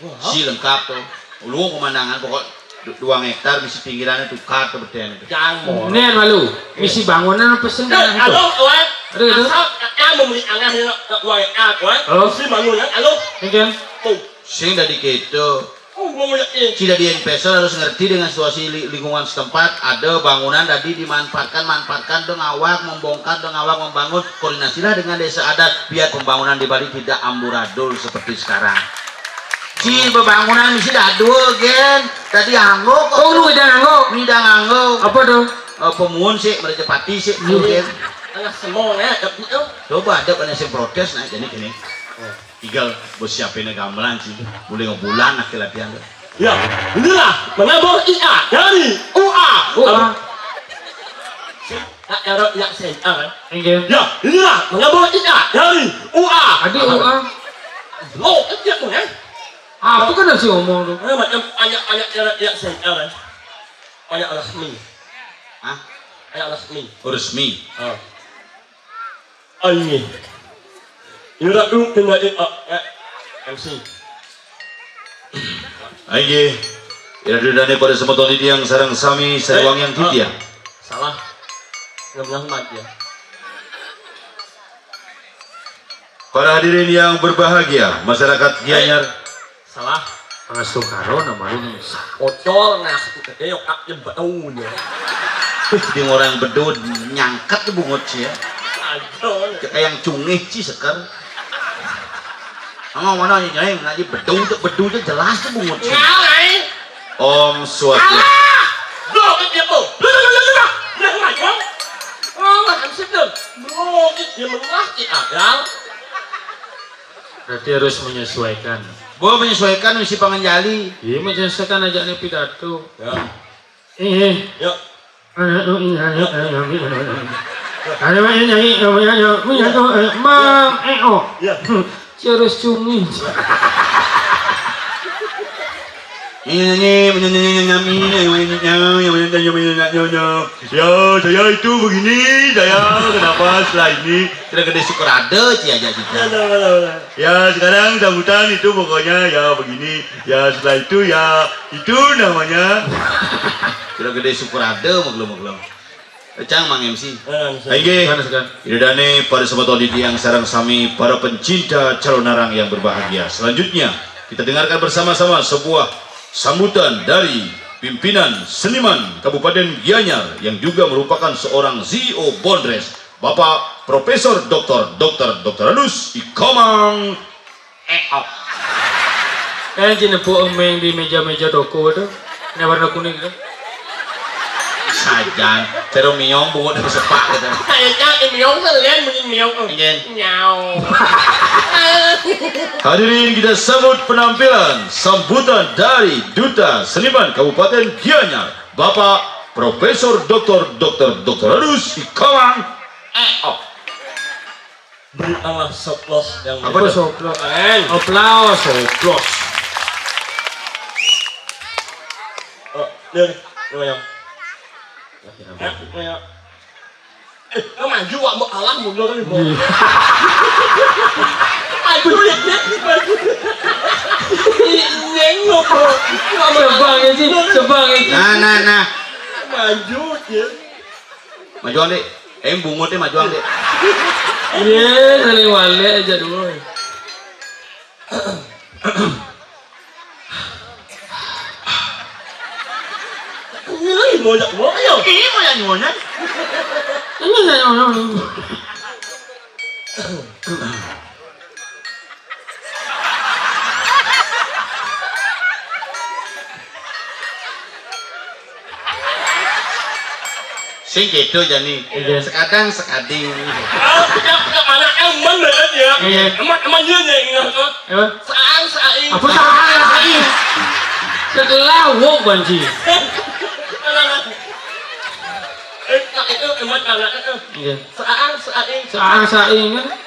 Wah. Si lengkap tuh. Lu pemandangan pokok du-, dua hektar misi pinggirannya tukar tuh beten itu. Jangan. Nen malu. Misi bangunan apa sih? Eh, halo, wan. Aduh, aduh. Asal, eh, mau beli angah ya, dua hektar, wan. Halo. Misi bangunan, halo. Mungkin. Tuh. Sing dari gitu. Oh, mau lihat ini. Tidak di investor harus ngerti dengan situasi li-, lingkungan setempat. Ada bangunan tadi dimanfaatkan, manfaatkan dong awak, membongkar dong awak, membangun. Koordinasilah dengan desa adat biar pembangunan di Bali tidak amburadul seperti sekarang. Si pembangunan misi dadua, gen. Tadi anggo kok. Oh, lu udah nganggo? Ini udah nganggo. Apa tuh? Eh, pemuhun sih, mereka pati sih, iya, tuh, gen. Alah, semua, ya, tapi tuh. Coba ada kan yang protes, nah, jadi gini. Oh. Tiga, bos siapin gamelan sih. Boleh ngebulan, akhir latihan tuh. Ya, inilah menabur I A dari U A. U A. Apa? Nak taruh yak senter, eh? Enggak. Ya, inilah menabur I A dari U A. Adi U A. Lo, kerja tuh, ya? Apa kan si ngomong tuh? Eh, macam banyak-banyak taruh yak senter, eh? Banyak resmi. Hah? Banyak resmi. Oh, resmi. Oh. Ayo. Ira dulu kena, eh, eh, M C. Ayo. Ira dulu dane pada semeton yang sareng sami, eh, sareng yang, ah, titiang. Salah. Nggak bilang mati ya. Para hadirin yang berbahagia, masyarakat Gianyar. Salah. Pangastu karo nama lu Musa. Ocol ngas, eh, yo, kak, jebet, oh, ya. Di orang bedud nyangkat tuh bungut sih ya. Cék yang cungih ci seker. Ngomong mana nyai ngaji bedu cék, bedu cék jelas tuh bungut ci. Ngalai. Om Swastiastu. Alah. Blok dia tuh. Blok, blok, blok, blok. Nah, ngajong. Oh, hansip dong. Blok dia mengaji agal. Berarti harus menyesuaikan. Boleh menyesuaikan misi panganjali. Iya, menyesuaikan aja nih pidato. Ya. Eh. Ya. Ada yang nyanyi, namanya, namanya, eh, Mang Eo. Ya. Terus cumi. Ini nyanyi, menyanyi, nyanyi, nyanyi. Ya, saya itu begini, saya kenapa setelah ini tidak gede syukur ada, ci aja kita. Ya, sekarang sambutan itu pokoknya ya begini. Ya, setelah itu ya itu namanya. Tidak gede syukur ada, maklum, maklum. Cang, Mang M C. Eh, Mang M C. Inggih. Sekarang, sekarang. Ida dané para sahabat audiens yang sareng sami para pencinta calonarang yang berbahagia. Selanjutnya, kita dengarkan bersama-sama sebuah sambutan dari pimpinan seniman Kabupaten Gianyar yang juga merupakan seorang C E O Bondres, Bapak Profesor Doktor Doktor Doktor Adus Ikomang Eo. Kan ci nepuk eméng di meja-meja toko tuh. Yang warna kuning tuh. Sajan, pero miong bungut udah sepak gitu. Kayaknya miong kan lain bunyi miong. Enggak. Nyau. Hadirin, kita sambut penampilan sambutan dari Duta Seniman Kabupaten Gianyar, Bapak Profesor Doktor Doktor Doktor Adus Ikomang Eo. Beri Allah soplos yang apa tuh? Soplos. Keren. Aplaus, soplos. Oh, dia, dia yang. Eh, dia. Eh, kau maju, wak, mau kalah mundur kan, Bro? Iya. Aduh, lihat, lihat, maju. Nengok, Bro. Sebang ya, sih, sebang ya, sih. Nah, nah, nah. Maju, ya. Majuang, Dik. Eh, bungut, Dik, majuang, Dik. Iya, saling wale aja dulu. Ini lagi banyak banget, ya? Ini banyak banget. Ini banyak banget. Sing gitu jani. Iya. Sekadang sekading. Ah, punya, punya mana emen banget ya. Iya. Emen, emen dia nih, ingat tuh. Apa? Saang, saing. Apa saang, saing? Setelah wok banci. Eh, tak itu emen anak itu. Iya. Saang, saing. Saang, saing kan?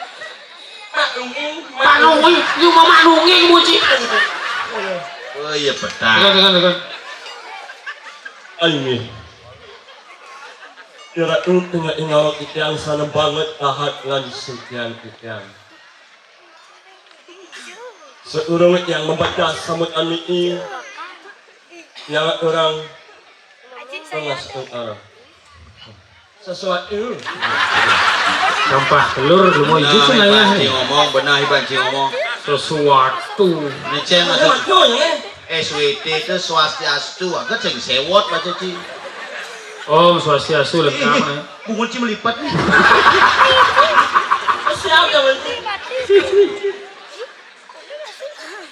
Mak Nunging, Mak Nunging, lu mau Mak Nunging, buci. Oh iya, petang. Tekan, tekan, tekan. Ayo, nih. Kira tuh tengah ingawa titiang sana banget tahat ngan sekian titiang. Seurung yang membaca samut ami i, nyawa orang tengah setengah. Sesuatu. Sampah telur, lu mau Nah, hijau sih nanya. Iban Ci ngomong, benar Iban Ci ngomong. Sesuatu. Ini ceng maksud Sesuatu ya. S W T itu swastiastu, agak sing sewot baca Ci. Oh, swastiastu lengkap ya. Bungut Ci melipat nih. Siap ya, Bang?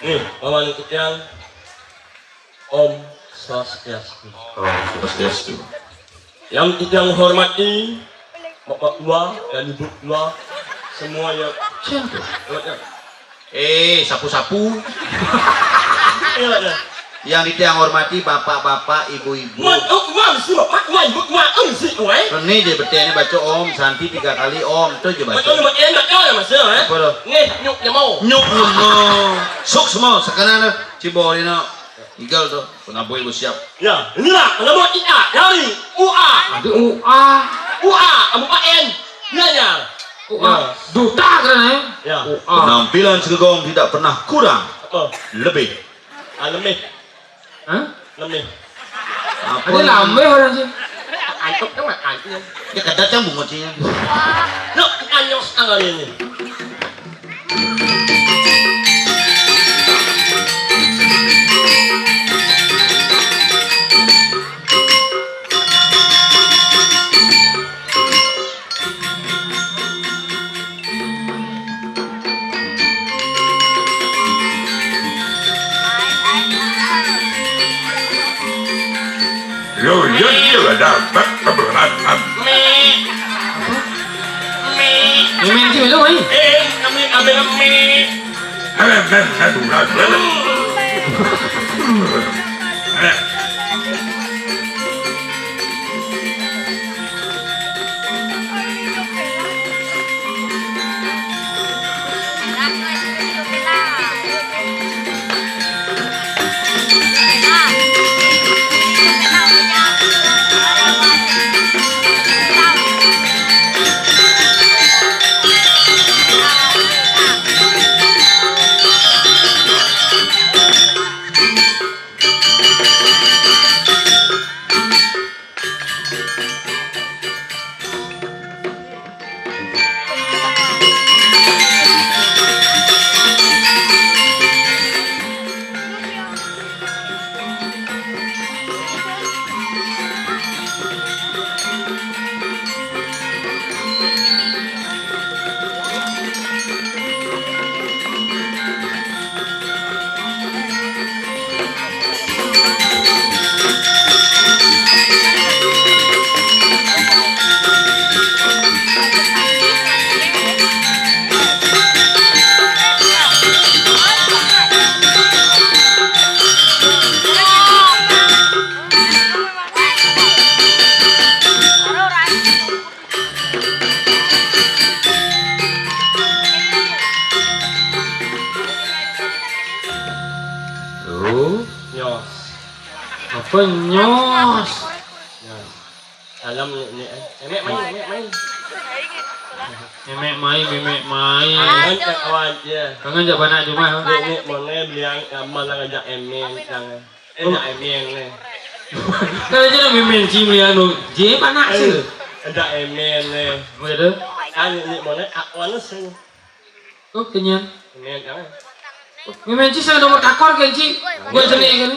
Nih, lawan titiang. Om Swastiastu. Om Swastiastu. Yang titiang hormati, Bapak Tua dan Ibu Tua, semua yang Siapa? Lewat ya. Eh, sapu-sapu. Lewat ya. Yang titiang hormati, bapak-bapak, ibu-ibu. Mat, oh, Tua, mesti Bapak Tua, Ibu Tua, Om, si Tua, eh. Ini dia betul ini baca Om, Santi tiga kali Om, tuh aja baca. Betul, betul, betul ya, Mas, ya, eh. Apa tuh? Nih, nyuk, nyemau. Nyuk, nyemau. Suk semua, sekarang tuh, Cibolino. Igal tuh, penabuh ibu siap. Ya, inilah penabuh I A dari U A. Ada U A. U A, Kabupaten Gianyar. U A. Ya. Duta keren ya. Ya. U A. Penampilan Segegong tidak pernah kurang. Apa? Lebih. Ah, lemih. Hah? Lemih. Apa? Ada lambe orang sih. Antuk kan makan. Ya, kedat kan bungut sih. Yuk, anyos kali ini. Eh, kami, kami, kami. Loh, nyos. Apa nyos? Nyos. Salam ni, ni, eh. Memek mai, memek mai. Memek mai, memek mai. Kangen cak kawan dia. Kangen cak panak cuma. Ni, ni, mone bilang amal ngajak emen, jangan. Eh, ngajak emen ni. Kalau je nak memen cim liang tu, je panak sih. Ngajak emen ni. Apa kata? Kan ni, ni, mone aku anu sih. Oh, kenyang. Kenyang, jangan. Memen ci sing nomor takor kan, ci? Gua jenik kan.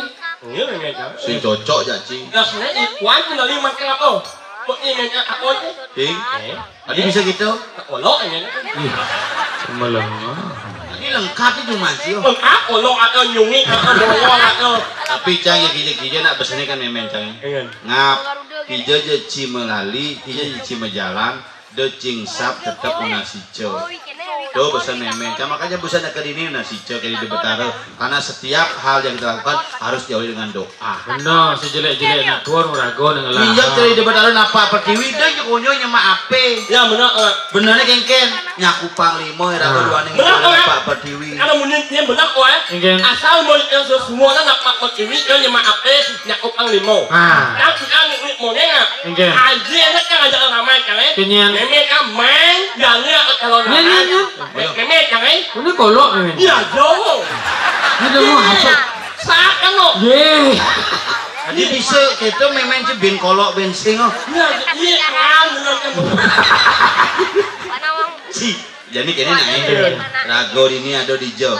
Iya, memen, jangan. Sing cocok jak, ci. Gas ni, ikuan kenali makan apa? Kok ini memen takor ni? Ding. Eh? Tadi bisa gitu. Olok ini. Ih, melengah. Tadi lengkap itu, Mas, yo. Lengkap, olok atau nyungi atau bongol atau. Tapi, Cang, ya, kija-kija nak pesennya kan memen, Cang. Iya. Ngap, kija je ci melali, kija je ci mejalan. De cing sap tetep una sica. Tuh, pesan memen. Kan makanya pesan ke dini una sica, ke di Betara. Karena setiap hal yang kita lakukan harus diawali dengan doa. Bener, sejelek-jelek nak tuan rago dengan lah. Injak ke di Betara napa pertiwi, de konyo nyemak ape. Ya, bener, eh. Benernya kengken, nyaku panglima, ya, rago. Ah. Dua ning. Bener, eh. Napa pertiwi. Kalau munyin, dia bener, oh, eh. Kengken. Asal mau yang sesuatu nak pertiwi, dia nyemak ape, nyaku panglima. Ah. Yang kita ni, ni, mau nengah. Nggih. Aji enak kan ngajak ramai kan, eh? Kenyan. Memek kan main, jani aku calon. Nyan, nyan, nyan. Memek kan, eh? Ini kolok memen. Iya, jauh. Ini dulu masuk. Saat kan lo. Ye. Tadi bisa kita memen ci bin kolok bin sing, oh. Iya, iya, kan, bener kan. Ci, jadi kene nih. Rago ini ada di jo.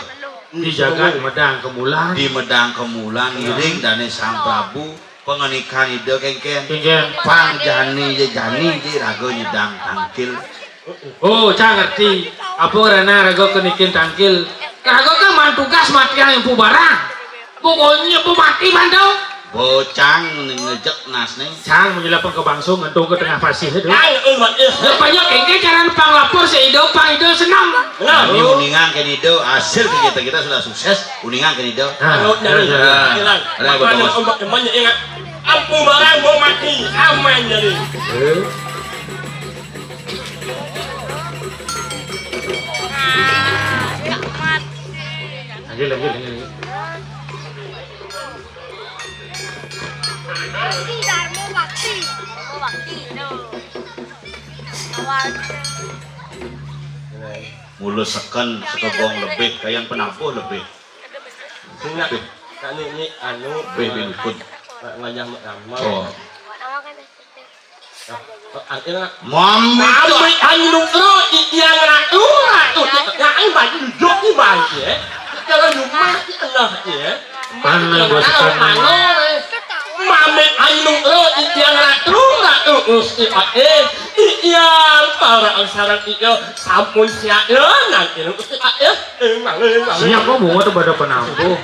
Di jagat medang kemulan. Di medang kemulan ngiring dane Sang Prabu. Pangenikan Ida kengken. Kengken. Pang jani je jani je raga nyedang tangkil. Oh, cang ngerti. Apa ngerana raga kenikin tangkil? Raga kan man tugas matiang empu barang. Pokoknya empu mati man tau. Bocang ngejek nas nih. Cang menyelapang ke bangso ngentung ke tengah pasih itu. Cang, eh, mati. Rupanya kengken cara pang lapor si Ida, pang Ida senang. Nah, ini uningan kan Ida, hasil kegiatan kita sudah sukses. Uningan kan Ida. Nah, nah, nah. Nah, nah, nah. Makanya ombak temannya ingat. Ampu barang mau mati, aman jadi. Eh. Lanjut, lanjut, lanjut, lanjut. Dharma bakti. Dharma bakti, no. Awalnya. Mula seken, sekegong lebih, kayang penabuh lebih. Sing nak, nak ni, ni, anu, Beh, beh, luput. Nak ngajah mak ramal. Oh. Nah, oh, akhirnya. Mami tu. Mami anu lo, i-, yang ratu, ratu. Yang baju hijau ni baik, ya. Kalau rumah ni enak, ya. Mana bos kamu? Mami anu lo, i-, yang ratu, ratu. Usti, eh. I-, yang para aksara, iya. Sampun siap, ya. Nanti, usti, eh. Siap kok, bunga tu pada penampu.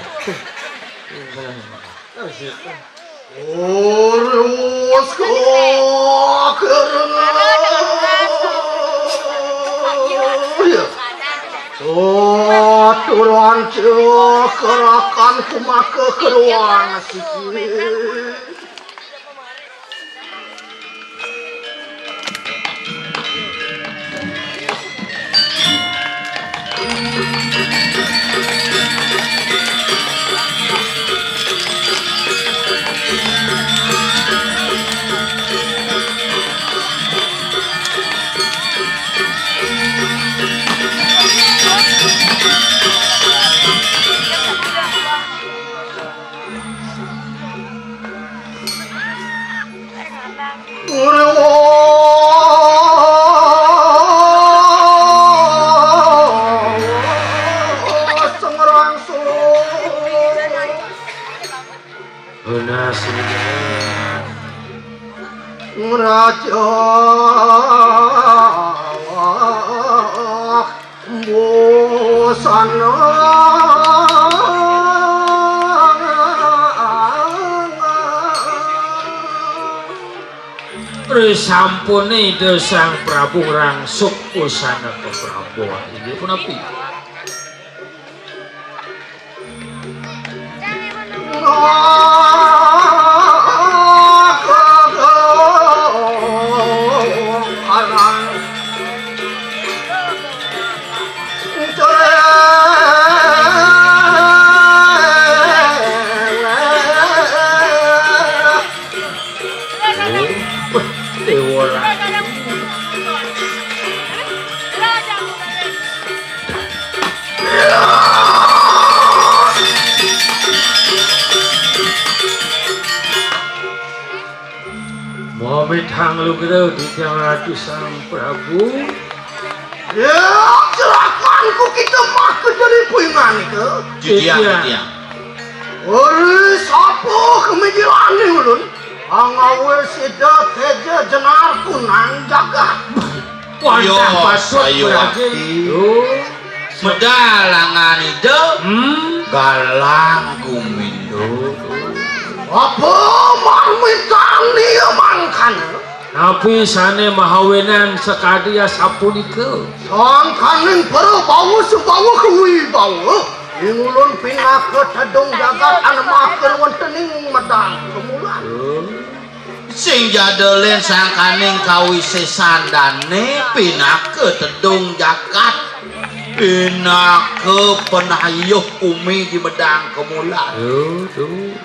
Urus kok kerana. Ya. Keruan cek kerakan kumaka keruan siki. Raja Busana. Risampune Ida Sang Prabu ngrangsuk busana keprabuan. Inggih punapi? Dewa Ratu. Mamitang lugra titiang Ratu Sang Prabu. Ya, celakanku kita mah kejadian puingan itu. Titiang, titiang. Ori sapa kemijilane ulun? Pangawe sida teja jenar kunang jagat. Wantah patut sayuwakti. Berarti. Medal angan ida. Hmm. Galang gumindo. Apa marmitani mangkana? Napi sane mahawenan sakadi asapunika? Sangkaning para bawa sebawa kewibawa, ing ulun pinaka tedung jagat anemah keruwentening medang kemulan. Sing jada len sangkaning kawisesan dane pinaka tedung jagat, pinaka penayuh umi di medang kemulan. Yo, tuh.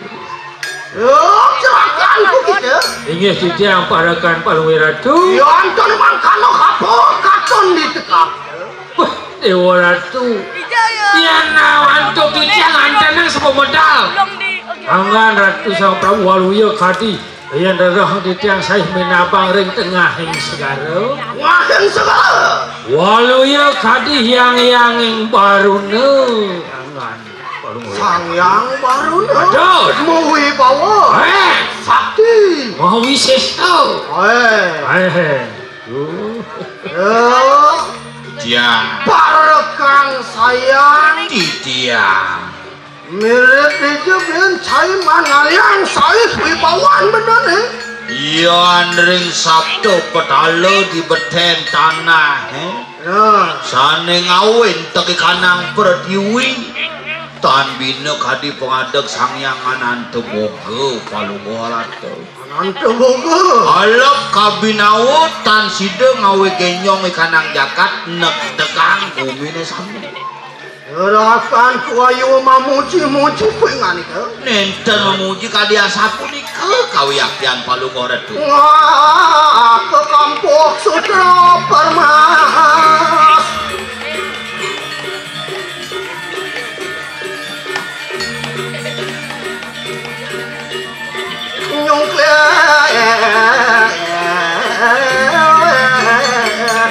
Yo, celakanku kita. Inggih titiang parekan Palungguh Ratu. Yo, anton mangkana kapa katon ditekap. Wah, Dewa Ratu. Yan antuk titiang antenang sepemedal. Angan Ratu Sang Prabu waluya kadi. Yan rereh titiang saih minabang ring tengahing segara. Wahing segara. Waluya kadi hyang-hyanging baruna. Angan. Sang Hyang Baruna. Aduh. Mawibawa. Eh. Sakti. Mawisesa. Eh. Eh. Ya. Parekan sayang. Titiang. Mirip dija bin cai manaliang saih wibawan bener, eh. Yan ring sabda petala di beten tanah, eh. Ya. Sane ngawin teki kanang pertiwi. Tan bina kadi pangadeg Sang Hyang Ananta Boga Palungguh Ratu. Ananta Boga. Alep kabinawa tan sida ngawe genyong ikanang jagat nektegang gumine sami. Rakan kuayu mamuji-muji pinganika. Nenten mamuji kadi asapunika kawiaktian Palungguh Ratu. Wah, kekampuk sutra permas. Nyungklet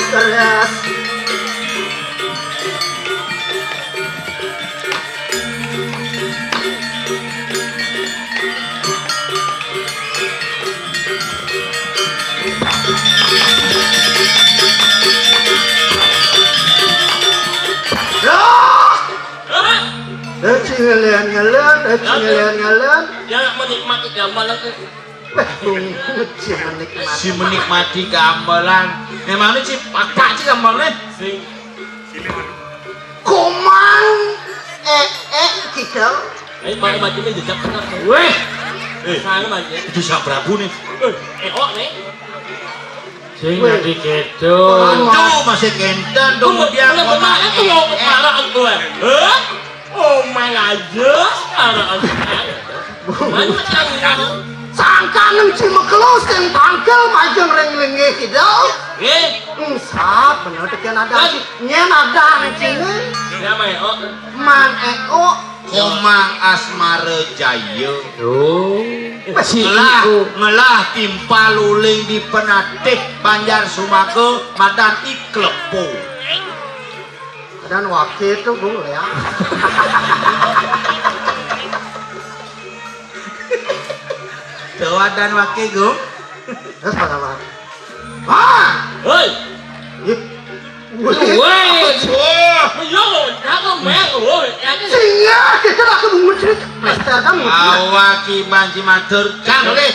keras. Loh! Hah? Eci ngelen-ngelen, eci ngelen-ngelen. Ya, menikmati gamelan. Weh, bungut si menikmati. Si menikmati gamelan. Emangnya si pakpak si gamelannya? Sing. Komang. Eh, eh, gitu. Eh, pakai bajunya jejak bener. Weh. Eh, sana aja. Itu Sang Prabu nih. Eh, eh, oh, nih. Sing Weh. Dadi gitu. Aduh, masih kenten tuh dia bener-bener itu eh, mau eh. Parah aku, eh. Hah? Oh, main aja, parah aku. Mana sangkan ci mekelus yang tangkel majeng ring linggih kidal. Nggih. Engsap bener tekan ada. Kan. Nyen ada ning sini. Siapa ya? Oh. Mang Eko. Komang Asmara Jaya. Oh. Ngelah, ngelah timpal uling di penatih Banjar Sumaga madan I Klepo. Dan wakil itu, Gung, ya. Tuh, dan wakil, Gung. Terus pada apa? Ah! Hei! Ih. Woi! Wah! Yo, jangan main, woi. Singa, kita lagi mengucil. Pesta kan mengucil. Awak iban si matur, Kang Lih.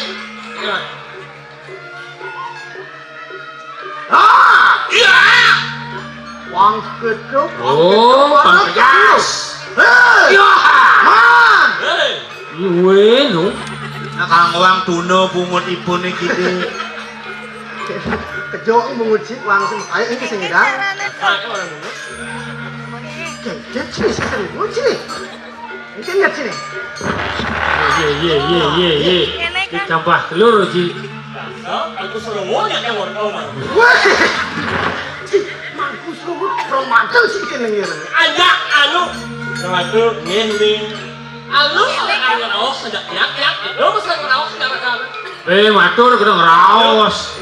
Ah! Iya! Wang gedung. Oh, Bang Tegas. Hei! Iya! Man! Hei! Iwe, no. Nah, kang wang tuna bungut ipun iki, Dik. Kejok bungut sik langsung. Ayo, ini sing ngidang. Nah, orang bungut. Kejok sih, sing bungut sih. Mungkin nggak sini? Ye, ye, ye, ye, ye. Ditambah telur, Ji. Nah, aku suruh ngonyek ya, Wan. Oh, Wan. Wah. Mangku suruh permantel sih kene ngene. Aja, anu. Selalu ngene. Anu, anu, oh, sedap yak, yak. Lo masa ngeraos, gara-gara. Eh, matur, kena ngeraos.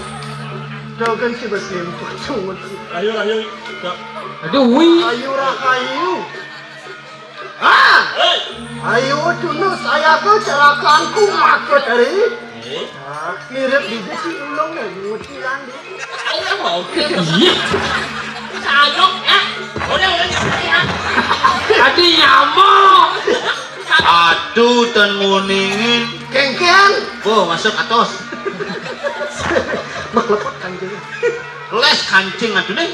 Dogen sih bas lempar, cuma. Ayo, ayo. Aduh, wih. Ayo, rahayu. Ah! Ayo, dulu saya ke cerakanku makut hari. Eh? Ah, mirip di besi ulung nih, ngucilan di. Ayo, mau. Iya. Sayok, ya. Udah, udah, ya. Adi nyamuk. Aduh, ten nguningin. Kengken. Boh, masuk atos. Maklepot kan jadi. Les kancing atuh, Ding.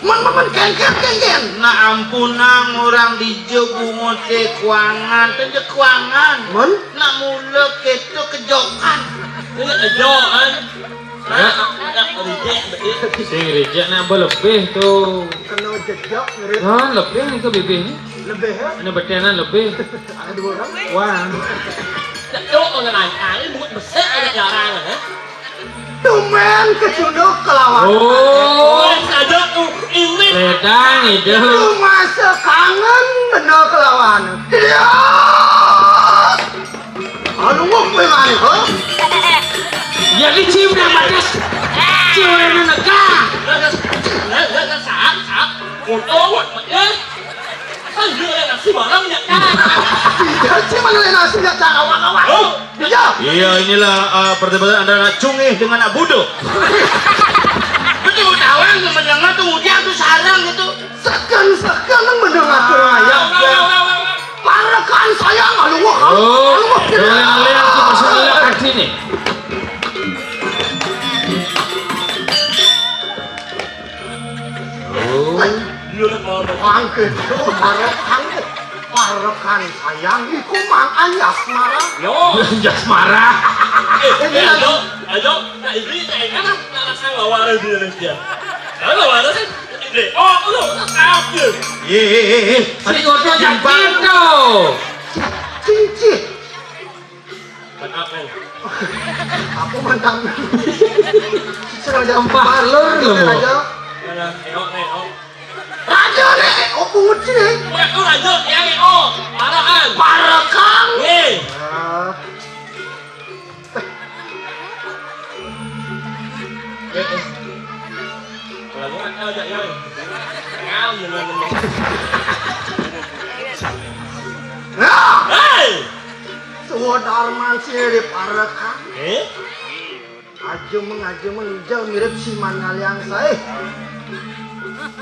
Men, men, men, kengken, kengken. Nah, ampunang orang di Jebungut teh kuangan, teh kuangan. Men? Nak mula keto kejokan. Ini kejokan. Ya. Nak, nak rejek, betul. Sing rejek nambah lebih tuh. Kena jejak, ngerit. Nah, lebih itu bibihnya. Lebih, ya? Ini betenan lebih. Ada dua orang. Wah. Cok, mengenai kali buat besar ada jarang, ya. Tumben kecunduk kelawan. Oh. Wes aja tuh ini. Sedang itu. Lu masa kangen bener kelawan. Iya. Anu mau gue mari, ha? Ya dicium yang bagus. Cium yang neka. Saat, saat. Foto, ya. Kan dia lagi nasi barang ya, Kak. Iya, sih mana lagi nasi ya, Kak? Awak-awak. Oh. Iya. Iya, inilah, eh, perdebatan antara Cungih dengan Nak Budo. Betul, tawang menengah tuh, ujian tuh sarang gitu. Seken-seken menengah tuh ayam. Wah, wah, wah, wah, wah. Parakan sayang, aduh, wah. Oh, aduh, wah. Dengan lihat tuh masalah hati nih. Oh. Mangke, Bro, marokang. Marokan sayang, iku mang Anyasmara. Yo. Anyasmara. Eh, ini eh, lagi. Ayo, ayo, nah ini kayak kan nggak rasa nggak waras di Indonesia. Kalau nggak waras sih, ini, oh, lu, apa? Ye, ye, ye, ye. Tadi ngotot yang pintu. Cincin. Mantap, men. Aku mantap. Sengaja parlor lho. Raja. Mana? Eo, eo. Raja nih, oh, pungut sih. Wah, oh, raja, ya, eo. Parakan. Parakan. Nih. Ah. Eh, eh. Kalau gua nggak tahu, ya, ya. Ngam, ngam, ngam. Nah! Hei! Suwon Arman sing diparekan. Eh? Aja meng, aja meng, ijal mirip si Mangaliang sae.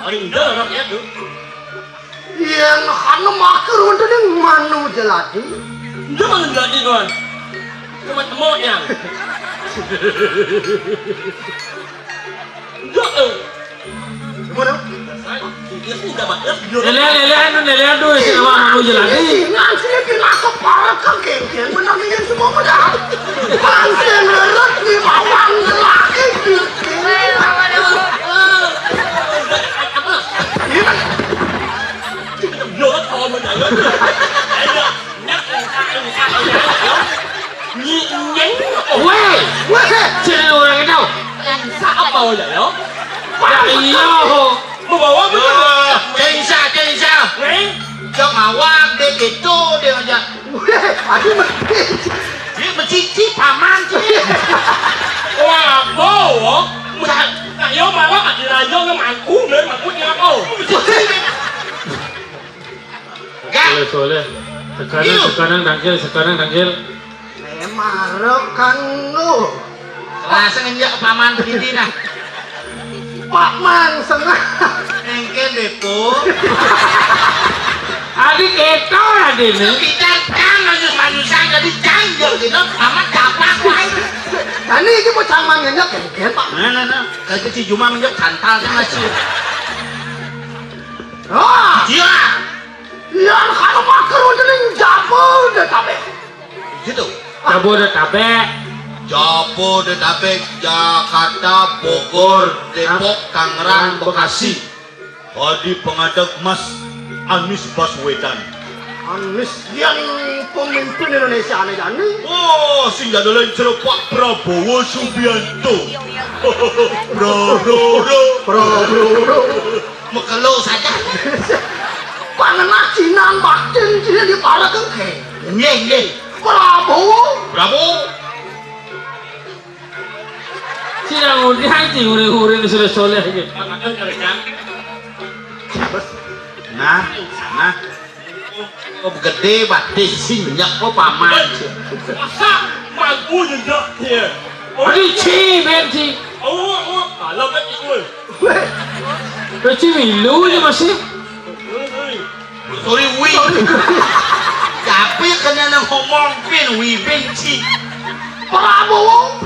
Paling ijal anaknya tuh. Yang hana maker wonten ing manu jeladi. Ijal manu jeladi, Tuan. Cuma temok ya. Ijal, eh. Gimana? Saya. Lele, lele, anu, lele, anu, sing awak anu jelati. Singan sini pinakep para kegenggen, menang ini semua menang. Pancen leret di bawang jelati. Iya. Yo, kalau menang. Ayo. Nyi-, nyeng. Weh, weh, sini orang itu. Sa apa aja, yo? Ya iya. Membawa betul. Wah, Kensa, Kensa. Neng? Cok ngawak deh gitu dia aja. Weh, aduh, mesti. Dia mencici paman sih. Wah, boh. Nah, yo malah dilanjut ke mangku, nih, mangku dia apa? Soleh, soleh. Sekarang, sekarang dangkil, sekarang dangkil. Eh, marok kan lu. Langsung injak paman begini nah. Paman sengah. Engke depo. Adi keto adi ini. Kita kan manusia manusia jadi canggih gitu. Paman gampang wae. Tadi itu bocah mangennya kengken, Pak. Nah, nah, nah. Kayak si Juma menjak santal sama si. Ah, iya. Iya, kalau makan udah ning Jabodetabek. Gitu. Jabodetabek. Jabodetabek, Jakarta, Bogor, Depok, Tangerang, Bekasi. Adi pengadeg Mas Anies Baswedan. Anies yang pemimpin Indonesia aneh jani. Wah, sing ada lain jero Pak Prabowo Subianto. Prabowo. Prabowo. Mekelo saja. Pangenah Cina batin Cina di para kengke. Nggih, nggih. Prabowo. Prabowo. Sira ngundang sing uri-uri sudah soleh iki. Nah, nah. Oh, gede batis sing nyek kok paman. Masa mangku juga dia. Aduh, ci, ben, ci. Oh, oh, kalau kan itu. Weh, ci milu aja masih. Sorry, wi. Tapi kena nang ngomong pin wi benci. Prabowo.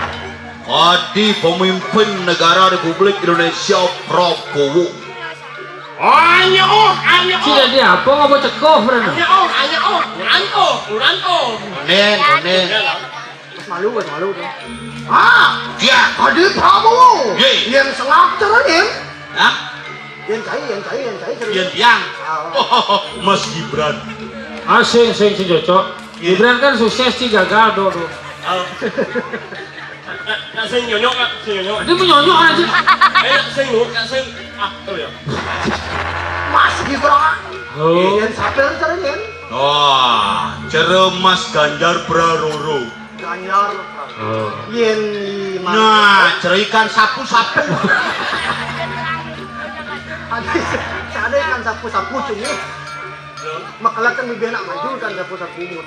Adi pemimpin negara Republik Indonesia Prabowo. Ayo, oh, ayo. Ci dadi apa ngapa cekoh mrene? Ayo, oh, ayo, oh. Uranto, uranto. Konen, konen. Mas malu, mas malu tuh. Ah, dia. Adi Prabowo. Ye. Yang sengak terus, Im. Hah? Yang cai, yang cai, yang cai terus. Yang tiang. Ah. Mas Gibran. Ah, sing, sing, sing cocok. Ye. Gibran kan sukses sih gagal tuh, tuh. Ah. Kak, Kak sing nyonyok, Kak, sing nyonyok. Dia menyonyok aja. Eh, Kak sing, Kak sing. Ah, oh ya. Mas Gibran. Oh. Yang siapa yang terus, Im? Wah, jero Mas Ganjar Praroro. Ganjar. Oh. Yen i nah, cerikan sapu-sapu. Ada, ada ikan sapu-sapu cumi. Makala kan lebih enak maju kan sapu-sapu mut.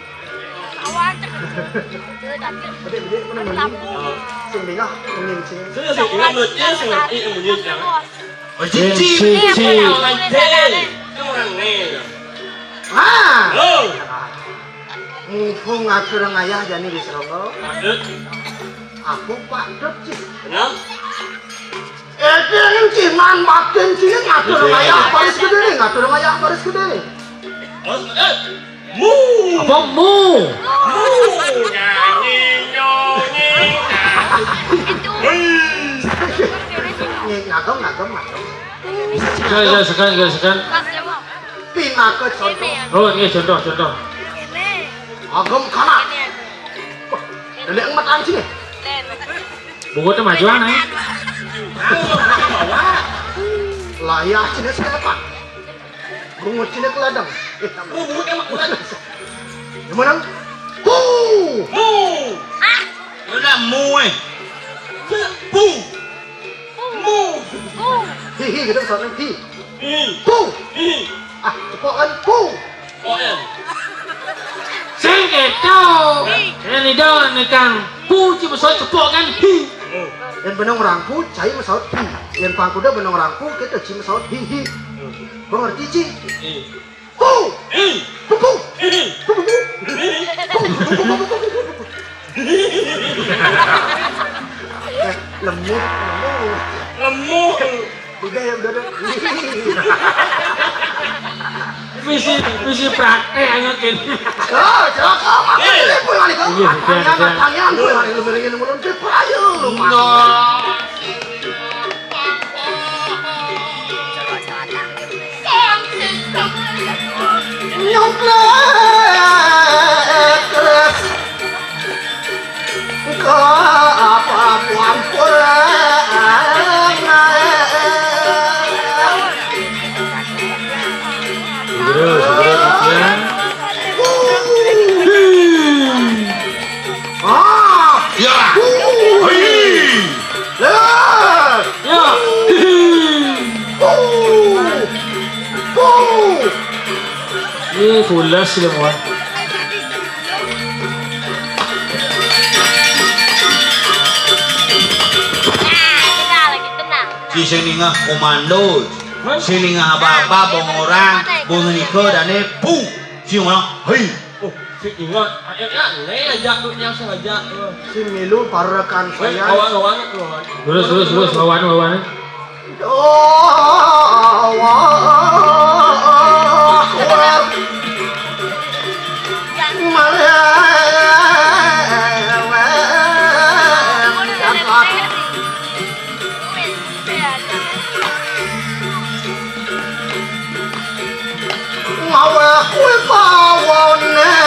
Awan. Gede-gede pun mending. Sing bengah, mending sing. Saya sih ingat menurutnya sih ngerti yang bunyi jangan. Oh, cici. Cici. Orang nih. Ah. Halo. Mumpung ngatur ngayah jani di Serongo. Maksud? Aku Pak Dut, Cik. Kenal? Eh, dia kan ciman batin sini ngatur ngayah baris gede nih, ngatur ngayah baris gede nih. Terus, eh, mu. Apa mu? Mu, nyanyi, nyonyi. Wih. Nih, ngagem, ngagem, ngagem. Sekali, sekali, sekali, sekali. Pinaka contoh. Oh, ini contoh, contoh. Agam kana. Wah, delik metan sini. Bungut majuan, eh. Layah sini siapa? Bungut sini ke ladang. Eh, bungut emak bukan. Yang mana? Pu. Mu. Udah mu, eh. Pu. Mu. Hi, hi, gitu, soalnya hi. Hi. Pu. Hi. Ah, cepok kan pu. Oh, iya. Sing keto. Yen ido nekang pu ci beso cepok kan hi. Oh. Yen benong rangku, cai mesaut hi. Yen pangkuda benong rangku, kita ci mesaut hi, hi. Hmm. Kau ngerti, Ci? Hi. Pu. Hi. Pu, pu. Hi. Pu, pu, pu. Hi. Pu, pu, pu, pu, pu, pu. Eh, lemu, lemu. Lemu. Udah ya, udah, udah. Misi, misi praktek aja kene. Oh, cocok. Apa ini pun ada kok. Iya, iya, iya. Tangan, tangan, pun ada lu berikan mulun ke payu lu. Enggak. Nyongklek terus. Engko apa kuampul. Segera, segera, Titian. Ah! Ya. Hei. Ya. Ya. Ih, pulas ya, Wan. Si sing ningeh komando, sing ningeh apa-apa, bong orang, bong ngenika dane, pu, si orang, hei. Oh, si ingat, akhirnya ne aja tuh yang sengaja. Si milu para rekan saya. Kawan-kawan, kawan. Terus, terus, terus, lawan, lawan. Allahu Akbar. Ngawe kuwi pawane.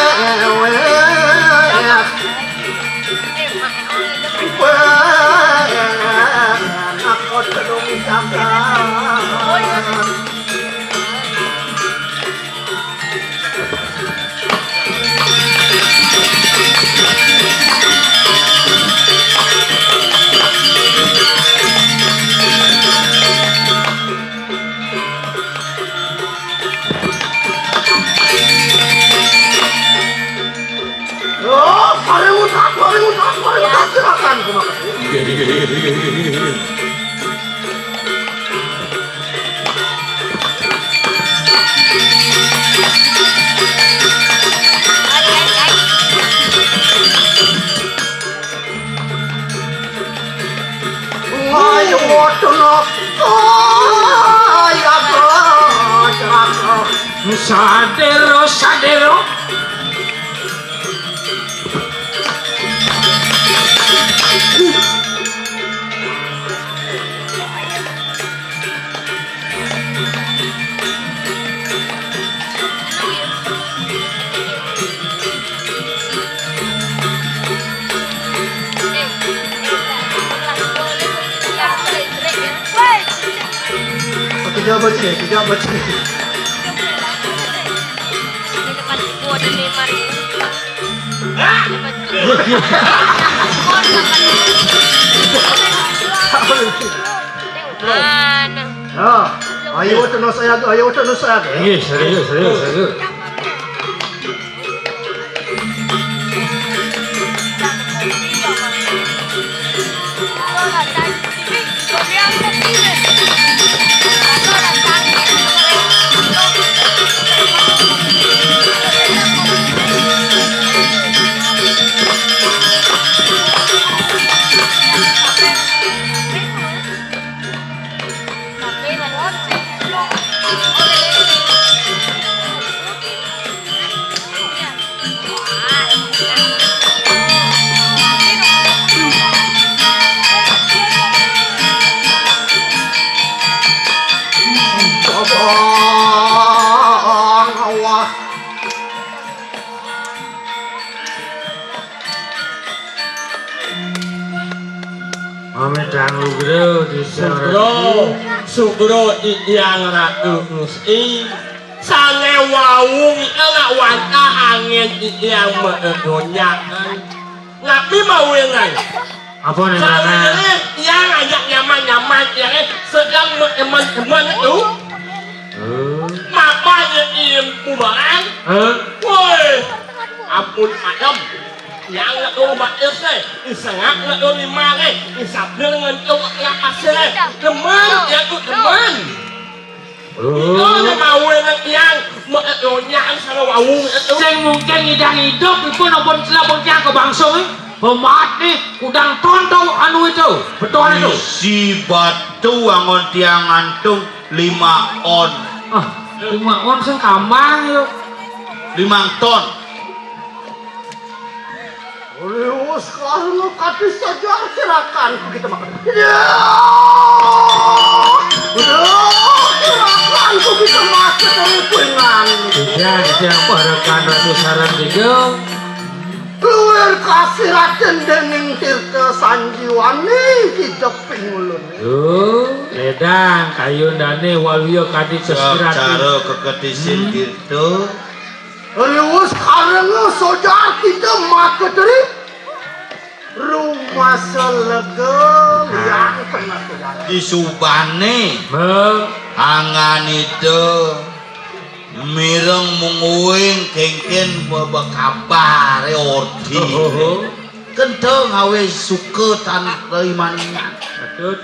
Wah, aku telung tangan. Oh, sare utak, sare utak, sare utak, silakan, silakan. Ayo, waduh, no. Oh, ya, bro. Sadelo, sadelo. Pejabat sih, pejabat sih. Mana? Ah, ayo terus saya, ayo terus saya. Iya, serius, serius, serius. Pamit dangu, Bro, di Sugro, Sugro, Titiang Ratu Gusti. Sange wau anak wantah angin Titiang meedonyakan. Napi mawinan? Apa nih, Bang? Sawiréh tiang ajak nyaman-nyaman, tiangé sedeng meemen-emen to. Oh. Mapanya impu barang. Hah? Woi, ampun adem. Tiang nak rumah isé, isengak nak limaré, isabdil ngentung nak pasiré. Demen, tiang to demen. Oh. Ida nya mawinan tiang, mak nyonyang sareng wau to. Sing mungkin ngidang idup, ipun ampun selapun tiang ka bangsa, eh. Pemaat nih, kudang ton to anu itu, beton itu. Isi batu anggon tiang ngantung lima on. Ah, lima on sing kambang yo. Limang ton. Ulius kalau kati saja silakan kita makan. Ya. Ya, silakan kita makan dari kuingan. Tidak, tidak, para kan ratu sarang tiga. Luwir kasiratin dening Tirta Sanjiwani hidep ing ulun. Yo, ledang kayundane waluya kadi sesiratin. Cara keketisin Tirta. Riwus kareng sojar kita maka deri rumasa lega liang tengah. Disubane. Angan ida. Mireng mung uwing kengken bebekabare orti. Kento ngawe suka tan iman. Patut.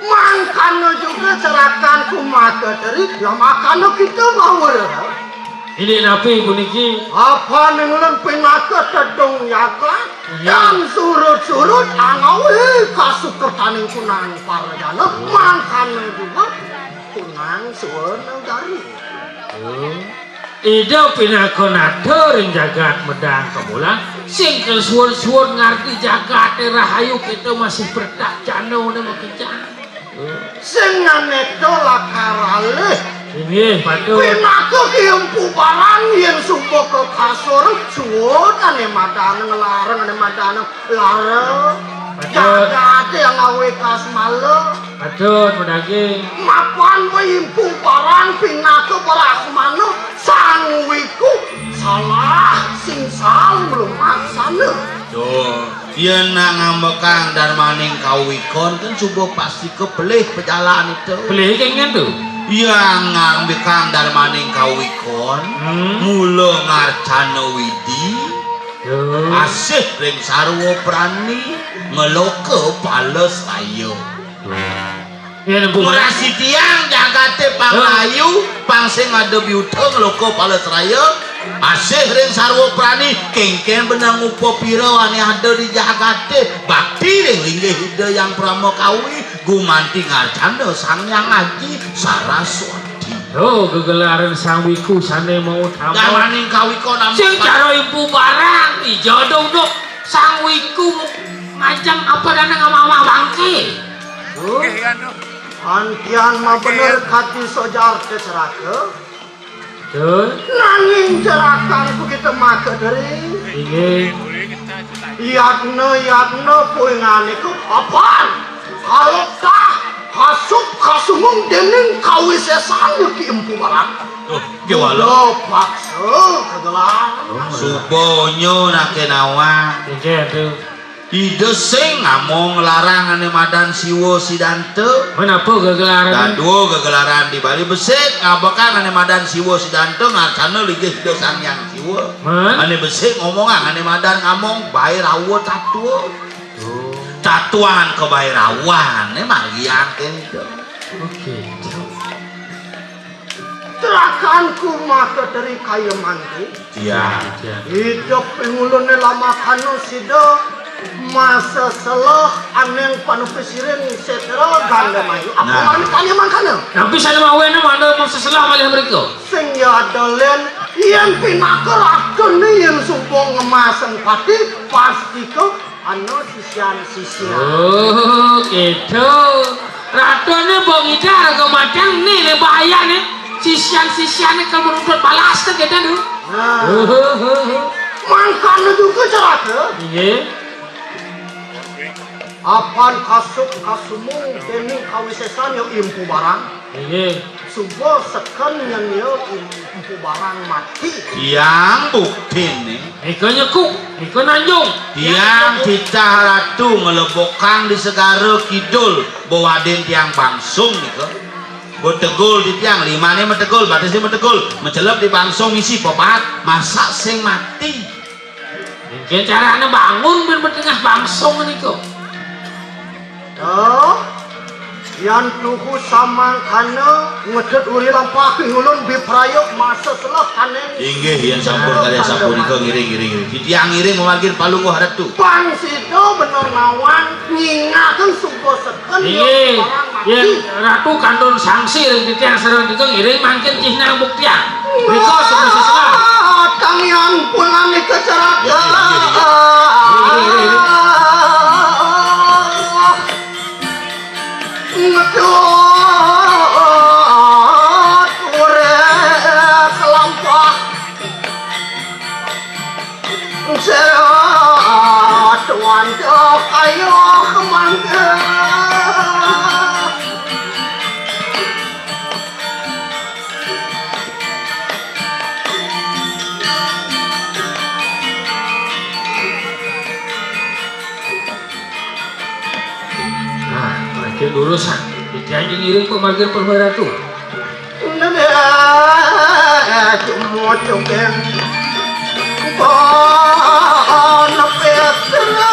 Mangkana juga cerakan ku mata teri, ya makana kita mau. Ini napi puniki? Apa nenglen pinaka tedung yaga? Iya. Dan surut-surut angawi kasuketaning kunang parajana, mangkana juga kunang suwana gari. Ida pinaka nata ring jagat medang kemulan, sing kesuwun-suwun ngarti jagate rahayu, kita masih bertak jana ne makejang. Sing nganeka lakar alih. Inggih, patut. Pinaka ki Empu Barang yen suba ka kasur, suwun ane madan ngelareng, ane madan lara. Patut. Jagate yang ngawe kasmala. Patut, madaging. Mapan we Empu Barang pinaka Brahmana, Sang Wiku salah sing salah lumaksana. Duh. Yen nak ngambekang darmaning kawikon, kan suba pasti kepelih pejalan itu. Pelih kengken tu? Yen ngambekang darmaning kawikon, hmm, mula ngarcana widi, yo, asih ring sarwa prani, ngeloka pala saya. Yen Empu Barang. Ngurasi tiang jagate pang, hah, rahayu, pang sing ada biuta ngeloka pala seraya, asih ring sarwa prani, kengken benang upapira ane ada di jagate, bakti ring linggih Ida Hyang Parama Kawi, gumanti ngarcana Sang Hyang Aji Saraswati. Oh, gegelaran Sang Wiku sane mau tamat. Darmaning kawikon. Sing cara Empu Barang, ija dong dok. Sang Wiku ngajeng apa dana ngamah bangke. Antian mah bener kati sojar ke ceraka. Betul. Nanging cerakan ku kita maka deri. Inggih. Yatna, yatna, puingane ku apan? Kalau tah, kasup, kasumung dening kawisesan ki Empu Barang. Duh, gimana? Udah paksa kegelar. Suba nyo nake nawa. Inggih, tuh. Ida sing ngamong nglarang ane madan Siwa Sidanta. Menapa gegelaran? Dadua gegelaran di Bali. Besik ngabekang ane madan Siwa Sidanta ngarcana linggih Ida Sang Hyang Siwa. Men? Ane besik ngomongang ane madan ngamong Bairawa Tatua. Oh. Tatuan Kebairawan, eh, margiang kene. Oke. Terakanku maka dari kaya mangke. Iya. Idep ing ulune lamakana sida masa selah aneng panupisiring setra ganda mayu. Apa. Nah. Mani kaya mangkana? Napi sane mawene manda masa selah malih mrika? Sing ya ada len, yen pinaka rakene yen sumpung ngemaseng pati, pastika ana sisian-sisian. Oh, gitu. Ratune mbok ngidar raga mateng ni le bahayane. Sisian-sisiane kalau menuntut balas tuh gitu tuh. Nah. Oh, oh, oh. Mangkana juga ceraka. Iya. Apan kasuk kasumung dening kawisesan ya Empu Barang. Iya. Suba seken yen ya Empu Barang mati. Tiang buktine. Nika nyekuk, nika nanjung. Tiang titah ratu ngelebokang di segara kidul, bawadin tiang bangsung nika. Betegul di tiang, limane metegul, batise metegul, mecelep di bangsung isi pepat, masak sing mati. Mungkin carane bangun ben betengah bangsung nika. Oh. Yan tuhu samangkana ngedhet uri lampah ngulun biprayog masa seleh kaning. Inggih, yen sampun kalih sapunika ngiring, ngiring, ngiring. Titiang ngiring mamargi palungguh Ratu. Pang sida beneng nawang nyingaken sumpah seken. Inggih, yen Ratu kantun sangsi ring titiang sareng titiang ngiring mangkin cihnang buktiang. Rika sumpah sesela. Tamiang pulang nika ceraka. Ngiring, ngiring, ngiring. Ngedot urip lampah, jerat wanda kaya kemangga. Nah, makin lurus, ah. Dijanji ngiring kok makin perwara tuh. Nenek, cuma cengkeh. Pon Petra.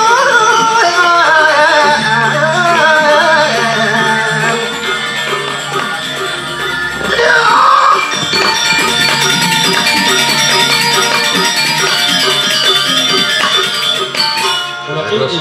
Terus.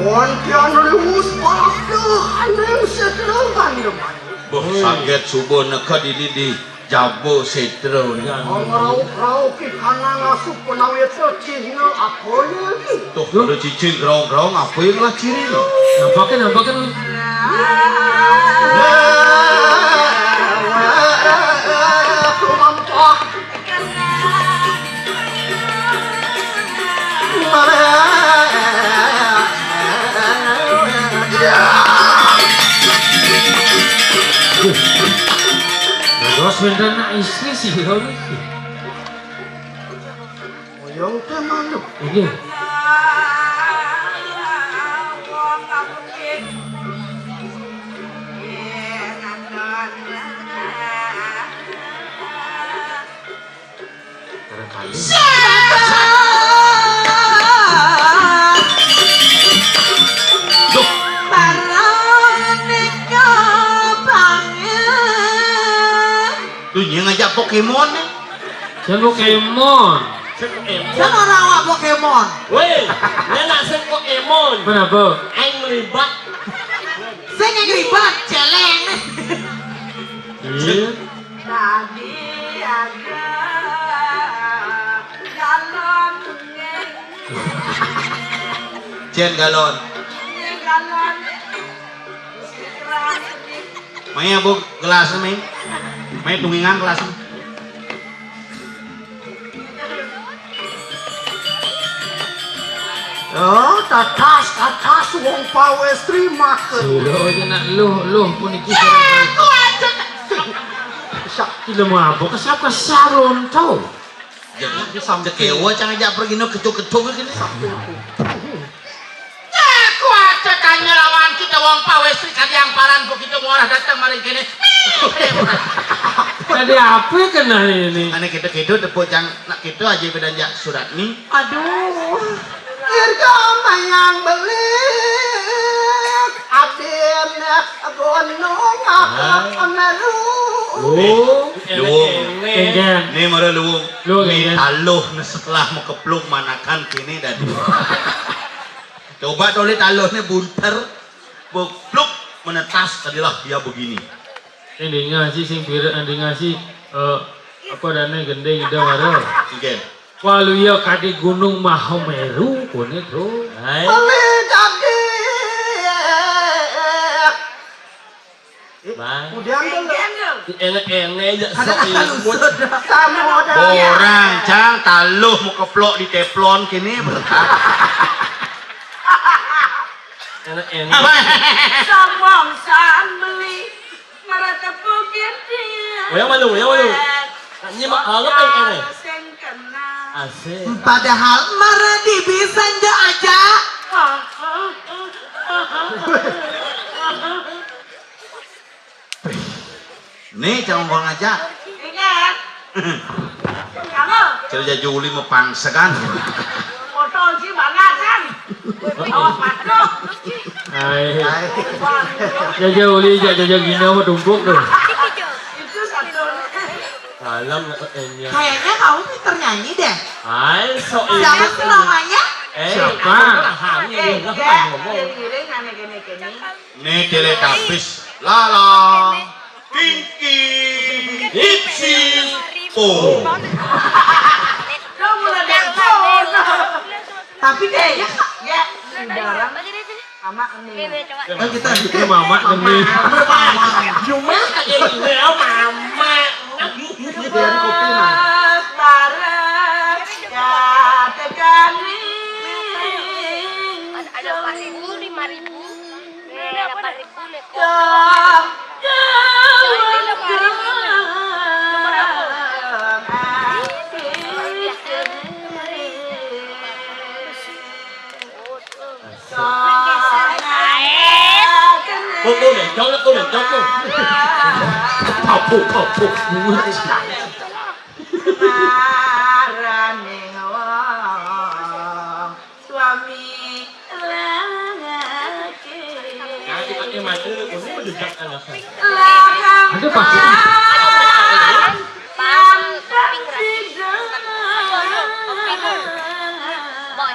Wonten riwus pada aning setra pandeman. Boh, saget subuh neked ini di jaba setra. Ngraup-raup ki kanang asup penawita cihna apa ya iki? Tuh, ada cicing graung-graung apa yang lah ciri no? Nampakin, nampakin. Kumampah. Terus wénten anak istri sih, Romi. Oyong teh malu. Inggih. Barangkali. Duh. Duh, nyai ngajak Pokemon nih. Sing Pokemon. Sing Pokemon. Sing ora awak Pokemon. Woi, nyai nak sing Pokemon. Kenapa? Aing melibat. Sing yang ribet, celeng. Iya. Tadi ada galon. Cén galon. Ini galon. Maya, Bu, gelas, Mi. Maya, tungingan gelas. Oh, tatas, tatas, wong pawéstri makan. Sira aja nak luh, luh puniki. Aku aja. Sakti lemu apa? Kesap-kesap lonto. Jadi, sampai cekewa, cang ajak pergi no ketuk-ketuk gini. Aku aja tanya lawan kita wong pawéstri kadi yang paran kok kita murah datang maring kene. Tadi apa kena ini? Ane kita-kita tepuk cang, nak kita aja beda jak surat nih. Aduh. Dirgamayang belik, abdin gunung Meru. Oh, luwung. Enggan. Ini mara luwung. Luwung, ini enggan. Taluh ne setelah mekeplung manakan kini dadi. Coba toleh taluh ne bunter, bepluk menetas kadilah dia begini. Sing dingah sih, sing pira dingah sih, eh, apa dane gending ida mara. Enggan. Waluya kadi Gunung Mahameru, kone, Bro. Hai. Beli dadi. Bang. Kemudian tuh. Ene-ene aja sok imut. Sama modal. Orang, cang, taluh mau keplok di teflon kini, berkah. Ene-ene. Sombong san beli. Mara tepuk gede. Wayang malu, wayang malu. Nyi mah anget yang kene. Sing kena. Asik. Padahal mara di bisa nja aja. Nih, jangan ngomong aja. Ingat. Kamu. Kerja Juli mau pangsegan. Foto sih banget kan. Awas masuk. Hai. Jaja uli, jaja gina mah tumpuk tuh. Itu satu. Salam, eh, iya. Kayaknya kamu pinter nyanyi deh. Hai, sok. Siapa sih namanya? Eh, siapa? Eh, ngomong. Ini Teletabis. Lala. Pinky. Ipsi. Po. Kamu ada. Tapi kayaknya ya, saudara sama ini. Kan kita bikin mama demi. Cuma ini ya mama. Biar kopi mah. Bareng ya tekani. Ada empat ribu, lima ribu. Nih, delapan ribu nih. Tuh, tuh, deh, jawab tuh, deh, jawab tuh. Kapuk, kapuk. Suami lelaki. Nah, kita ke mana? Ini menjejak alasan. Ada pasti.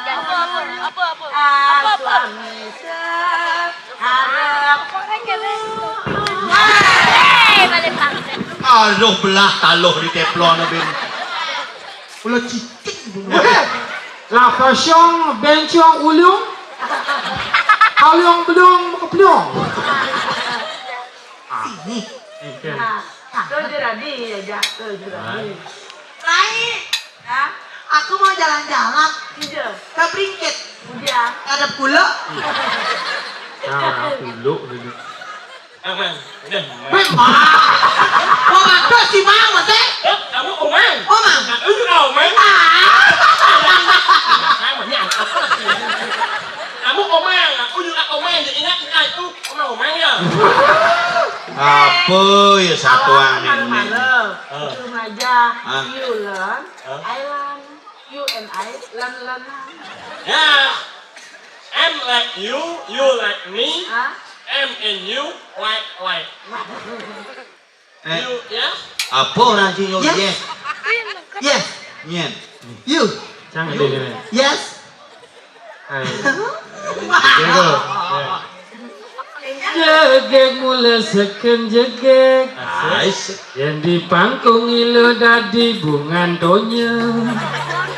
Apa, apa, apa, apa? Apa, apa? Suami seharap. Hei, balik bangsa. Aduh, belah taluh di teflon, Bin. Ulah cicing bunuh. Lah kosong bencong ulung. Ulung belum keplung. Sini. Oke. Nah, tuh jeradi ya, Jak. Tuh jeradi. Rai. Hah? Aku mau jalan-jalan. Iya. Ke Bringkit. Udah. Ada pulo. Nah, pulo dulu. Aman. Udah. Memang. Mau ngaco si Mang, Mas, eh? Eh, kamu Omang? Omang. Nah, lu juga Omang? Ah. Sama, ya. Kamu Omang, aku juga Omang. Jadi ingat kita itu Omang-Omang ya. Apa ya satuan ini? Halo, halo. Ah. Itu remaja. Ah. Yulen. Hah? Island. You and I, len-lenan. Ya. M like you, you like me. Hah? M and you, like, like. Eh, you, ya? Apa orang sini? Yes. Yes. Yes. Nyen. You. Jangan you. Deh, deh. Yes. Hai. Jago. Ya. Jegeg mula seken jegeg. Asik. Yang di pangkung ilo dadi bungan donya.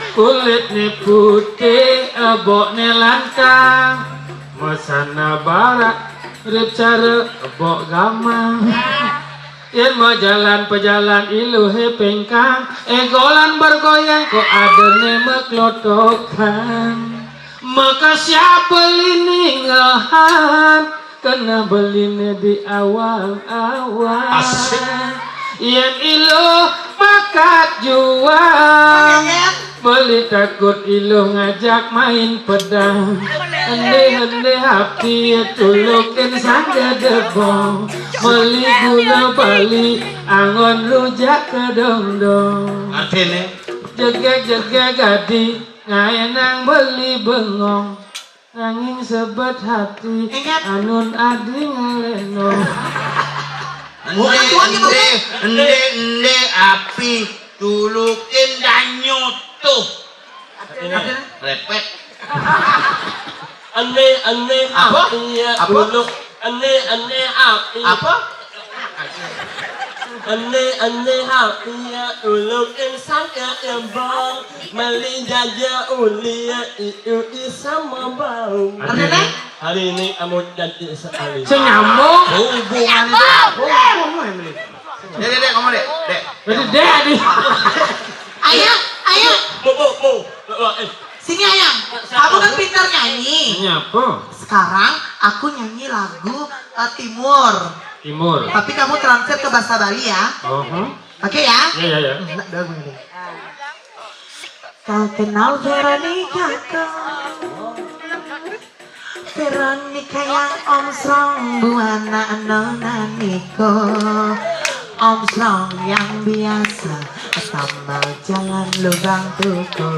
Kulitnya putih, eboknya lantang. Mesana barak, rip cara ebok gamang. Yen mau jalan pejalan iluhe pengkang, egolan bergoyang kok adene meklotokan. Maka siapa lini ngahan, kena beline di awal-awal. Asik. Yen iluh bakat juang. Beli takut iluh ngajak main pedang. Ende-ende api tulukin sangga debong. Beli gula bali angon rujak kedongdong. Artine? Jegeg-jegeg adi ngaenang beli bengong. Nanging sebet hati. Ingat. Anun adi ngaleno. Ende, ende, ende, ende api tulukin dan nyoto. Repet. Ende, ende, apa? Api ya, apa? Tuluk. Ende, ende, api. Apa? Ende, ende, api ya, tuluk, insang ya, embang. Meli jaja uli ya, iu, isam, bau. Artine? Hari ini kamu janji sekali. Sing nyambung. Hubungan itu. Hubungan ini. Dek, dek, dek, ngomong, Dek. Dek. Jadi, Dek, Dek. Ayang, ayang. Bu, bu, bu. Bu, bu, eh. Sini, ayang. Kamu kan pintar nyanyi. Ini apa? Sekarang aku nyanyi lagu, eh, Timur. Timur. Tapi kamu translate ke bahasa Bali ya. Oh, hmm. Oke ya? Iya, iya, iya. Hmm, nggak, nggak, nggak. Kau kenal Veronica kau? Veronica yang omsrong buana nona niko. Omsrong yang biasa tambal jalan lubang tuku.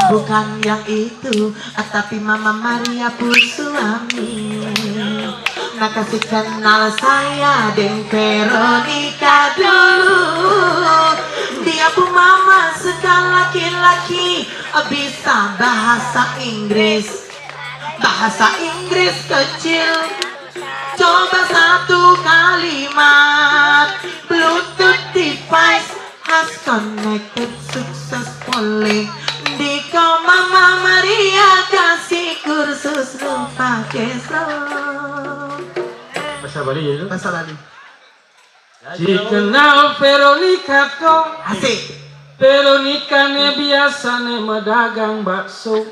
Bukan yang itu, tapi Mama Maria pun suami. Nah, kasih kenal saya deng Veronica dulu. Dia pun mama suka laki-laki, bisa bahasa Inggris. Bahasa Inggris kecil. Coba satu kalimat. Bluetooth device has connected successfully. Di koma Mama Maria kasih kursus lupa kesel. Bahasa Bali ya itu? Bahasa Bali. Dikenal Veronica to. Asik. Veronica ne biasa ne medagang bakso.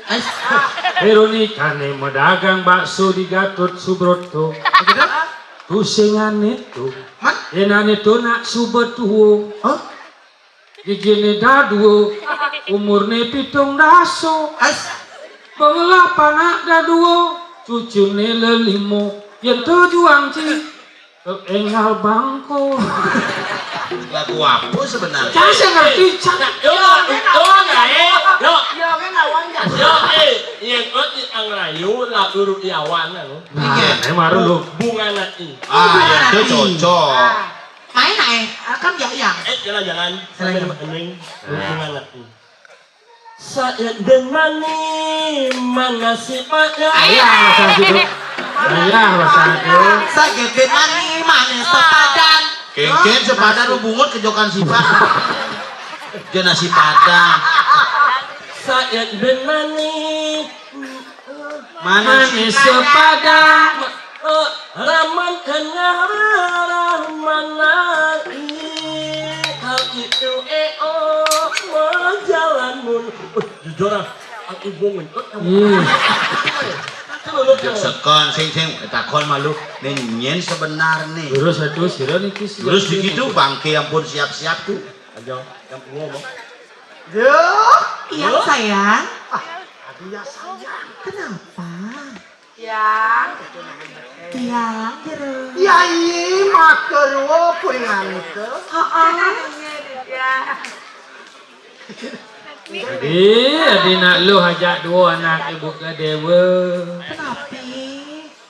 Veronica ne medagang bakso di Gatot Subroto. Begitu? Tusingan itu. Man? Enane to nak subetuo. Oh? Gigine daduo. Umurne pitung daso. As. Pengelah panak daduo. Cucune lelimo. Yen to juang ci. Enggal bangko. Lagu apa sebenarnya? Saya ngerti, cak. Yo, yo, yo, eh, yo. Yo, kan awang ya. Yo, eh, yang kau di anglayu, lagu Rudiawan, lo. Nah, emang lu. Bunga nanti. Ah, ya, itu cocok. Main ae, rekam ya, Yang. Eh, jalan-jalan. Jalan-jalan. Sambil meneng. Nah. Gimana tuh? Saya dan mani, mana si Pak? Ayah, bahasa gitu. Ayah, bahasa gitu. Saya dan mani, mana sepadan? Kengken sepadan lu bungut kejokan si Pak. Dia nasi padang. Saya dan mani, Manis sepadan. Eh, lamun kenal manai. Hal itu eh oh, mau jalan mun. Eh, jujur ah, aku bungun. Eh, kamu. Iya. Kan lu Jek sekon sing sing takon malu. Ning nyen sebenar nih. Terus itu sira niki sih. Terus begitu bangke ampun siap-siap tuh. Ayo, yang ngomong. Yo, iya sayang. Ah, aduh ya sayang. Kenapa? Yang. Tiang, jero. Ya, iya, maker wo, kuringan ke. Heeh. Jadi, adi nak lu ajak dua anak ibu ke dewa. Kenapa?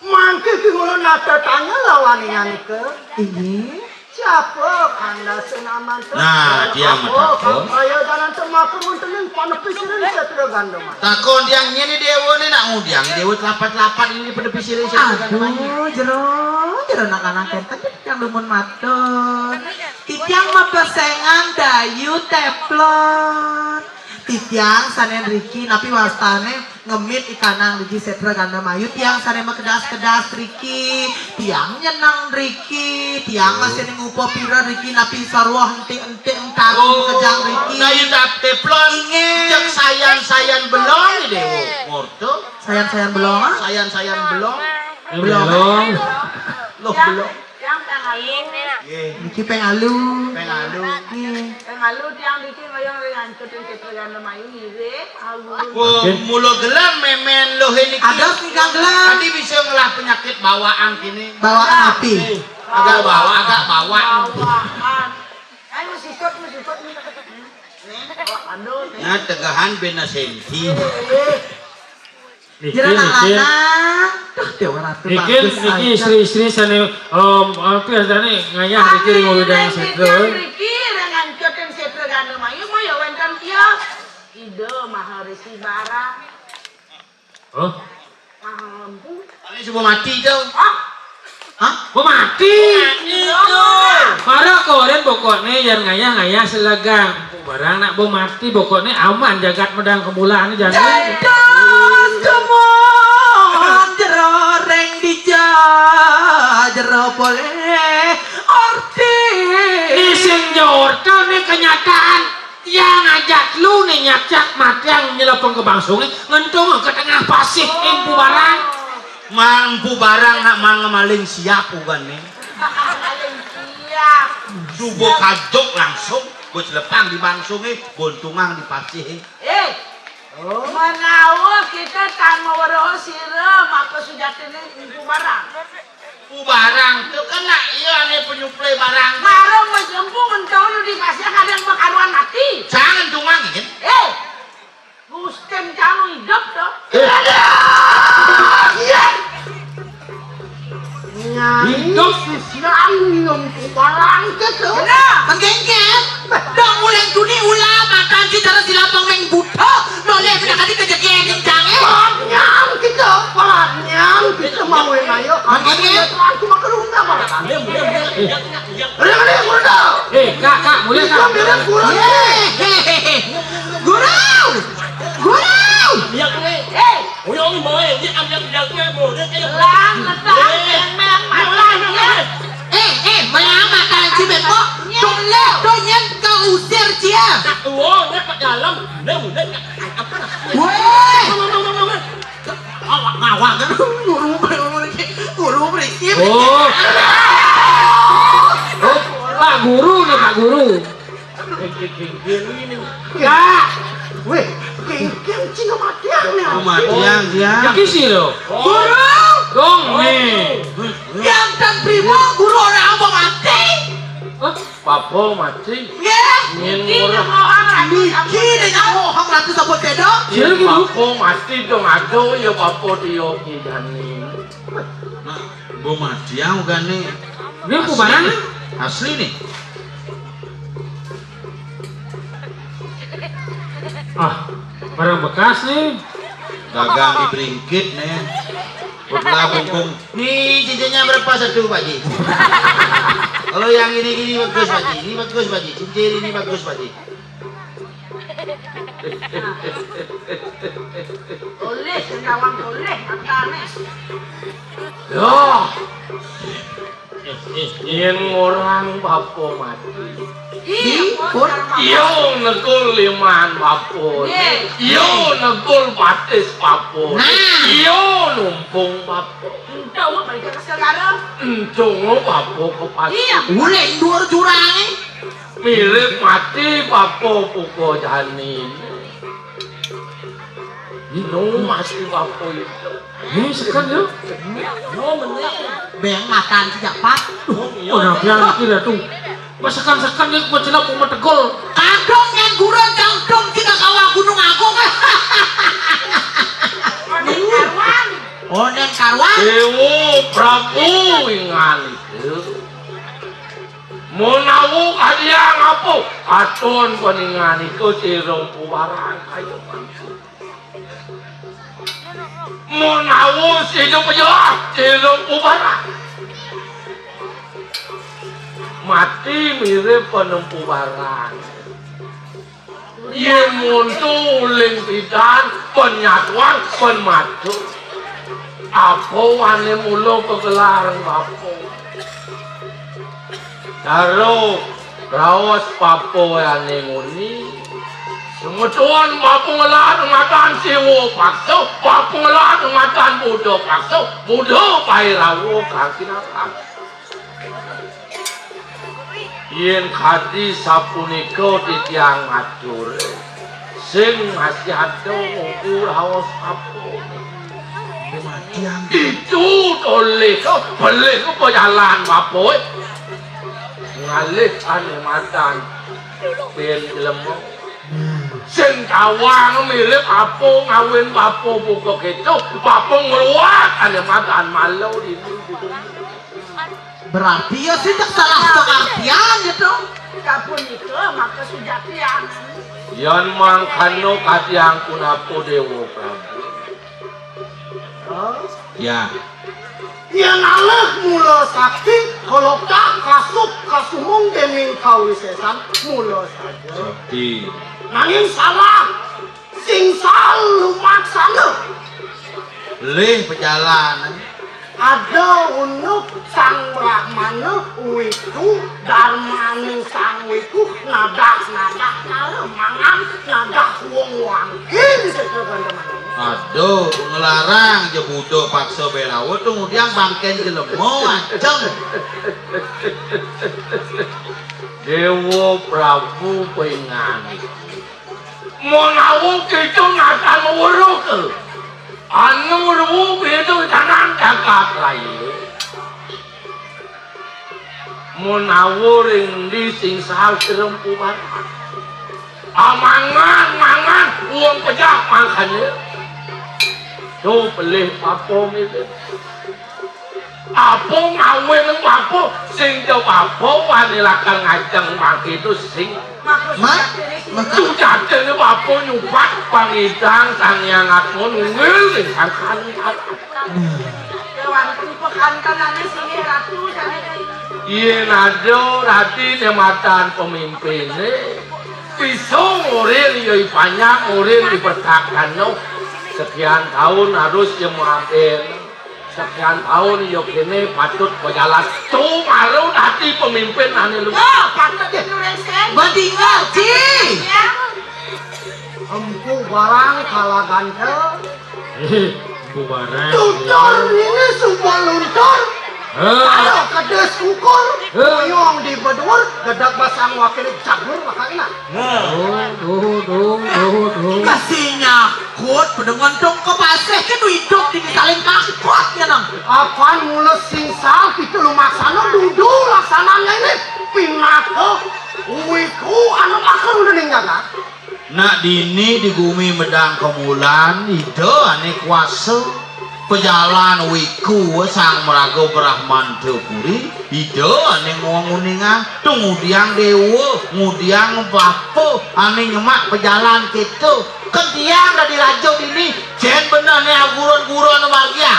Mangke ki ngulun nata tanya lawan ingan ke. Inggih. Siapa kanda senaman tu? Nah, dia apa matakon. Kang kaya dalan temaka muntening panepi siring setra ganda maya. Takon tiang nyene dewa ni nak ngudiang dewa telapat-telapat ini panepi siring setra ganda maya. Aduh, jero, jero nak lanang kenten yang lumun matur. Titiang mapesengan dayu teflon. Titiang sane riki napi wastane ngemit ikanang riki setra ganda mayu. Tiang sane makedas-kedas riki. Tiang nyeneng riki. Tiang masih ngupa pira riki napi sarwa entik-entik entari kejang riki. Dayu tap teflon. Inggih. Cek sayan-sayan belong dewa. Ngorto. Sayan-sayan belong, ah? Sayan-sayan belong. Belong. Loh, belong. Tiang pengalu. Nggih. Niki pengalu. Pengalu. Nggih. Pengalu tiang niki ngoyong ring ancut ring Setra Ganda Mayu ngiring. Alu. Wah, mula gelem memen loh ini. Ada sing gelem. Tadi bisa ngelah penyakit bawaan kini. Bawaan api. Agak bawa, agak bawaan. Bawaan. Ayo, sikut, sikut. Nih, aduh, nih. Nah, tegahan bena senti. Niki, jero niki. Lanang. Duh, Dewa Ratu niki, bagus niki aja. Istri-istri sane, em, apa ya, sane ngayah niki ring Uludan Setra. Niki, ring ancutin Setra Ganda Mayu, mau ya wenten tiang. Ida Maha Resi Barang. Oh. Maha Lembu. Ini semua mati tu. Ah. Hah? Mau mati? Mati tu. Para koren pokoknya yang ngayah-ngayah selegang. Barang nak bo mati, pokoknya aman jagat medang kemulah ni jani. Dados kemon jero reng dija jero poleh orti. Ni sing jorta ni kenyataan. Tiang ajak lu ni nyacak matiang nyelepeng ke bangsung ni ngentung ke tengah pasih empu barang. Empu barang nak man ngemaling siap ugan ni. Maling siap. Subuh kajok langsung, bos lepang di bangsung eh, bontungang di pasih eh. Eh, menawa kita tan maweruh sira maka sujatine empu barang. Empu barang tu kena iya ane penyuplai barang. Mara majempu mentau lu di pasih ada yang bakaruan mati. Jangan tungang ini. Eh, Gusten Hidup. Sisian minum kumalang gitu. Bener. Kan gengget. Dong ulang tuni ulah makan si cara silapang meng buta. Noleh bener kali kejadian yang jange. Paratnya gitu, paratnya gitu mau yang ayo. Kan gengget. Aku makan rumah parat. Udah, udah, udah. Eh, Kak, Kak, mulai, Kak. Guru. Guru. Guru. Yang ini. Eh. Uyang ini mau ini ambil yang ini mau dia kayak. Lang, letang, yang merah mata dia. Eh, eh, merah mata si Beko. Tuh, lihat, tuh, nyen kau usir dia. Wah, dia ke dalam. Dia mulai. Woi. Awak ngawak kan guru guru guru prinsip. Oh. Oh, Pak Guru nih, Pak Guru. Kak. Weh, kengkeng cina matiang nih. Oh, matiang dia. Iki sih lo. Guru. Dong nih. Yang dan primo guru orang apa mati? Hah? Bapa mati. Nggih. Nyen niki ora. Niki dengan mohon ratu sabut beda. Yen bapa mati dong ado ya bapa dia kidane. Nah, mbok mati ya ugane. Ini kubaran? Asli nih. Ah, barang bekas nih. Dagang di Bringkit nih. Sebelah bungkung. Nih cincinnya berapa satu Pak Ji? Kalau yang ini ini bagus Pak Ji, ini bagus Pak Ji, cincin ini bagus Pak Ji. Boleh, senawang boleh, matane. Yo. Yen orang bapa mati. Iya, negul liman bapa. Iya, negul batis bapa. Nah. Iya, numpung bapa. Enggak, wah, balik ke sekarang. Encung bapa ke pati. Iya. Boleh dua jurang. Mirip mati bapa buka jani. Ino mati bapa itu. Ini sekan ya. Yo bener. Beng makan sejak pak. Oh, nah, biar kira tuh. Masakan-sakan ya, gua celak mau metegol. Kadung yang gurun, kadung kita kawah Gunung Agung. Onen karuan. Onen karuan. Dewa Prabu ingan itu. Menawa kalian apa? Aton peningan itu sirung puwaran ayo. Menawa sida pejelas, sida pubaran. Mati mirip penempu barang. Yen muntu uling pidan, penyatuan, penmadu. Apa wane mula pegelar bapa? Daro raos bapa ane nguni. Semeton bapa ngelar matan Siwa paksa, bapa ngelar matan Buddha paksa, Buddha Pairawa kang kinarang. Yen kadi sapunika titiang matur, sing masih ada mungku raos apa? Itu tolih, pelih apa jalan bapa? Ngalih ane madan ben jelema. Sing tawang mirip apa ngawin bapa buka keto, bapa ngluwat ane madan malu dini. Berarti ya sih tak salah pengertian gitu. Kapunika maka sujatian. Yan mangkano katiang punapa Dewa Prabu. Ya. Yen alih mula sakti, kala tak kasuk kasumung dening kawisesan mula saja. Sakti. Nanging salah, sing salah lumaksana. Lih pejalan. Ada unuk Sang Brahmana wiku, darmaning Sang Wiku nadah-nadah kala mangan nadah wong wangkin sesebana. Aduh, ngelarang je budak paksa belawa tuh ngudiang bangken jelema, acem. Dewa Prabu pengan. Menawa kita ngatan weruh ke. Anu weruh beda tanang jagat raya. Menawa ring endi sing sahal serempu barang. Amangan, mangan, wong pejah mangkane. Tuh pelih apa itu. Apa ngawin apa sing jawab apa wani lakar ngajeng mangke itu sing Mak, mak. Sujatine apa nyubat pangidang Sang Hyang Atma nunggil ning sangkan. Kewan pekantanane sini ratu jane. Yen ada rati nyematan pemimpine bisa ngurin ya panjang ngurin di petakano sekian tahun harus ya mampir. Sekian taun ya kene patut pejalan. Tuh, malu dadi pemimpin ane lu. Wah, patut ditulisin. Badinga, Ci. Ya. Empu barang kalagan ke. Eh, empu barang. Tutur ini sumpah luntur. Eh. Kalau kedes kukur, eh. Kuyung di bedur, gedek basang wakil cagur, makanya. Nah. Tuh, tuh, tuh, tuh, tuh. Kasihnya. Kut, pada ngontrong ke paseh, kan idup di saling kangkot, ya, nang. Apan mula singsal, kita lu maksana, dudu laksananya ini, pinaka, wiku, anu makar udah ning jagat. Nak dini di gumi medang kemulan, ida ane kuasa. Pejalan wiku sang meraga Brahmantapuri, ida ane nguningan, tumudiang dewa, ngudiang bapa, ane nyemak pejalan kita. Kan tiang dadi raja dini, jen bener ne aguron-guron margia.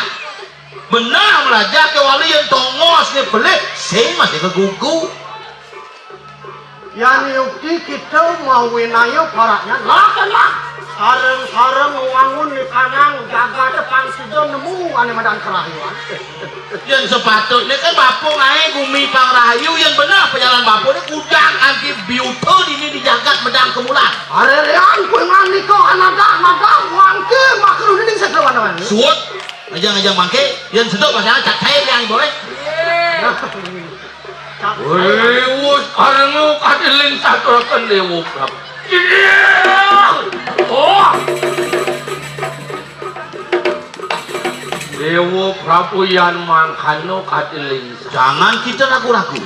Bener melajar ke wali yang tongos ne pelih, sing masih kegugu. Yan yukti kita mau winaya paraknya, lakanlah. Sareng-sareng wangun di kanang jaga tepang sida nemu ane madan kerayuan. Yang sepatutnya kan bapa ngae gumi pang rahayu, yang bener pejalan bapa ni kudang anti biuta dini di jagat medang kemulan. Arerean kuingan nika anadah-nadah wangke makruh ning setrawan. Suut, aja-aja mangke, yang sedok pasang cak cair yang boleh. Wewus karena kadiling saturaken Dewa Prabu. Iya. Oh. Dewa Prabu yan mangkano kadiling. Jangan kita ragu-ragu.